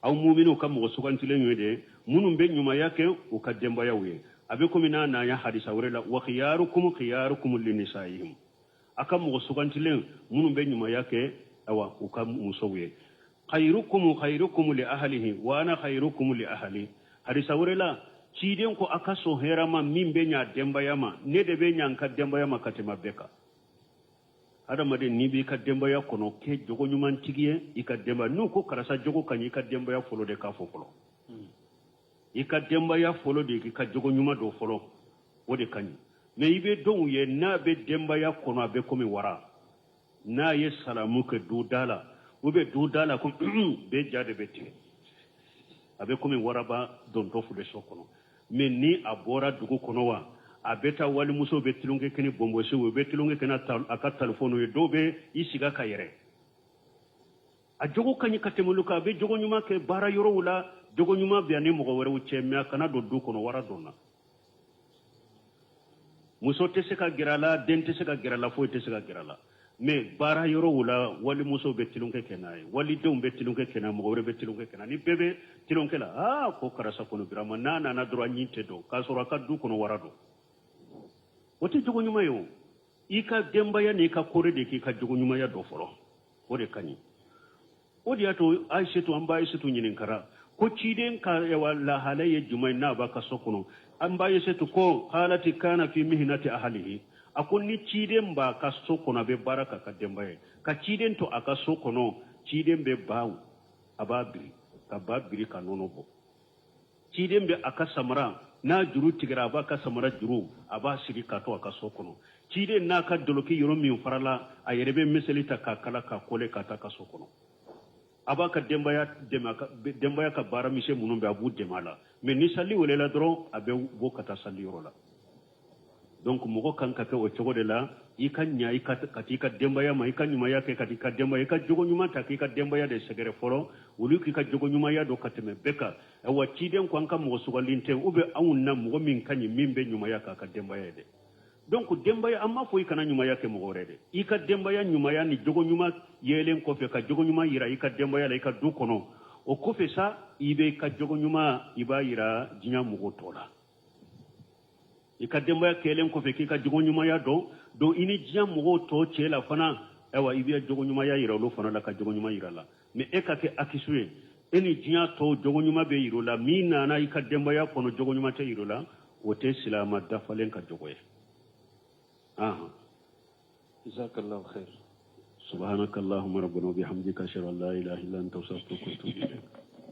Aw muminiw ka mɔgɔ sugantilen ye de, minnu bɛ ɲumanya kɛ u ka denbayaw ye. A bɛ komi n'a n'an ye hadisa wɛrɛ la, wa khiyarukum khiyarukum linisaihim, a ka mɔgɔ sugantilen minnu bɛ ɲumanya kɛ, awa, u ka musow ye. Khayrukum khayrukum li ahlihi wa ana khayrukum li ahli. Hadisa wɛrɛ la, ciden ko a ka sɔn hɛrɛ ma min bɛ ɲa denbaya ma, ne de bɛ ɲa n ka denbaya ma ka tɛmɛ bɛɛ kan. Adamaden, n'i b'i ka denbaya kɔnɔ, kɛ jogo ɲumantigi ye i ka denbaya. N'u ko karisa jogo ka ɲi, i ka denbaya fɔlɔ de k'a fɔ fɔlɔ. I ka denbaya fɔlɔ de k'i ka jogo ɲuman dɔ fɔlɔ, o de ka ɲi. Mɛ i bɛ dɔw ye, n'a bɛ denbaya kɔnɔ, a bɛ komi wara. N'a ye salamu kɛ du da la, u bɛ du da la ko bɛɛ ja de bɛ tigɛ, a bɛ komi waraba dontɔ filɛ so kɔnɔ. Mɛ ni a bɔra dugu kɔnɔ wa, a bɛ taa walimuso bɛ tulonkɛ kɛ ni bɔnbɔsiw, u bɛ tulonkɛ kɛ n'a a ka telefɔniw ye, dɔw bɛ i sigi ka yɛrɛ. A jogo ka ɲi ka tɛmɛ olu kan, a bɛ jogo ɲuman kɛ baara yɔrɔw la, jogo ɲuman bɛ ani mɔgɔ wɛrɛw cɛ, mɛ a kana don du kɔnɔ, wara donna. Muso tɛ se ka gɛrɛ a la, den tɛ se ka gɛrɛ a la, foyi tɛ se ka gɛrɛ a la. Mɛ baara yɔrɔw la, walimusow bɛ tulonkɛ kɛ n'a ye, walidenw bɛ tulonkɛ kɛ n'a ye, mɔgɔ wɛrɛ bɛ tulonkɛ kɛ n'a ye, ni bɛɛ bɛ tulonkɛ la, aa, ko karisa kɔnɔ birama, n'a nana dɔrɔn a ɲin tɛ dɔn, k'a sɔrɔ a ka du kɔnɔ wara don. O tɛ jogo ɲuman ye o. I ka denbaya n'i ka kore de k'i ka jogo ɲumanya dɔ fɔlɔ, o de ka ɲi. O de y'a to Ayisetu, an ba Ayisetu ɲininkara ko ciden ka lahala ye jumɛn ye n'a b'a ka so kɔnɔ. An ba Ayisetu ko qalati kana fi mihnati ahlihi, a ko ni ciden b'a ka so kɔnɔ, a bɛ baara k'a ka denbaya ye. Ka ciden to a ka so kɔnɔ, ciden bɛ baw a b'a biri, ka ba biri ka nɔnɔ bɔ. Ciden bɛ a ka samara n'a juru tigɛra, a b'a ka samara juru a b'a siri k'a to a ka so kɔnɔ. Ciden n'a ka doloki yɔrɔ min farala, a yɛrɛ bɛ miseli ta k'a kala k'a kole ka taa ka so kɔnɔ. A b'a ka denbaya dɛmɛ, a ka denbaya ka baara misɛn minnu bɛ, a b'u dɛmɛ a la. Mais ni sali welela dɔrɔn, a bɛ bɔ ka taa sali yɔrɔ la. Donc mɔgɔ kan ka kɛ o cogo de la. I ka ɲa i ka ka t'i ka denbaya ma, i ka ɲumanya kɛ ka t'i ka denbaya, i ka jogo ɲuman ta k'i ka denbaya de sɛgɛrɛ fɔlɔ, olu k'i ka jogo ɲumanya dɔn ka tɛmɛ bɛɛ kan. Ayiwa, ciden ko an ka mɔgɔ sugandin tɛ ou bien anw na mɔgɔ min ka ɲi, min bɛ ɲumanya k'a ka denbaya ye dɛ. Donc denbaya, an m'a fɔ i kana ɲumanya kɛ mɔgɔ wɛrɛ dɛ. I ka denbaya ɲumanya ni jogo ɲuman yelen kɔfɛ, ka jogo ɲuman yira i ka denbaya la, i ka du kɔnɔ, o kɔfɛ sa, i bɛ i ka jogo ɲuman i b'a yira diɲɛ mɔgɔ tɔ la. I ka denbaya kɛlen kɔfɛ k'i ka jogo ɲumanya dɔn, donc i ni diɲɛ mɔgɔw tɔ cɛ la fana, ayiwa, i bɛ jogo ɲumanya yira olu fana la, ka jogo ɲuman yira la. Mais e ka kɛ akisu ye, e ni diɲɛ tɔw jogo ɲuman bɛ yira o la, min nana i ka denbaya kɔnɔ jogo ɲuman tɛ yira o la, o tɛ silama dafalen ka jogo ye. Jazakallahu khair. Subhanaka allahumma rabbana wa bihamdika, ashhadu an la ilaha illa anta, astaghfiruka wa atubu ilayk.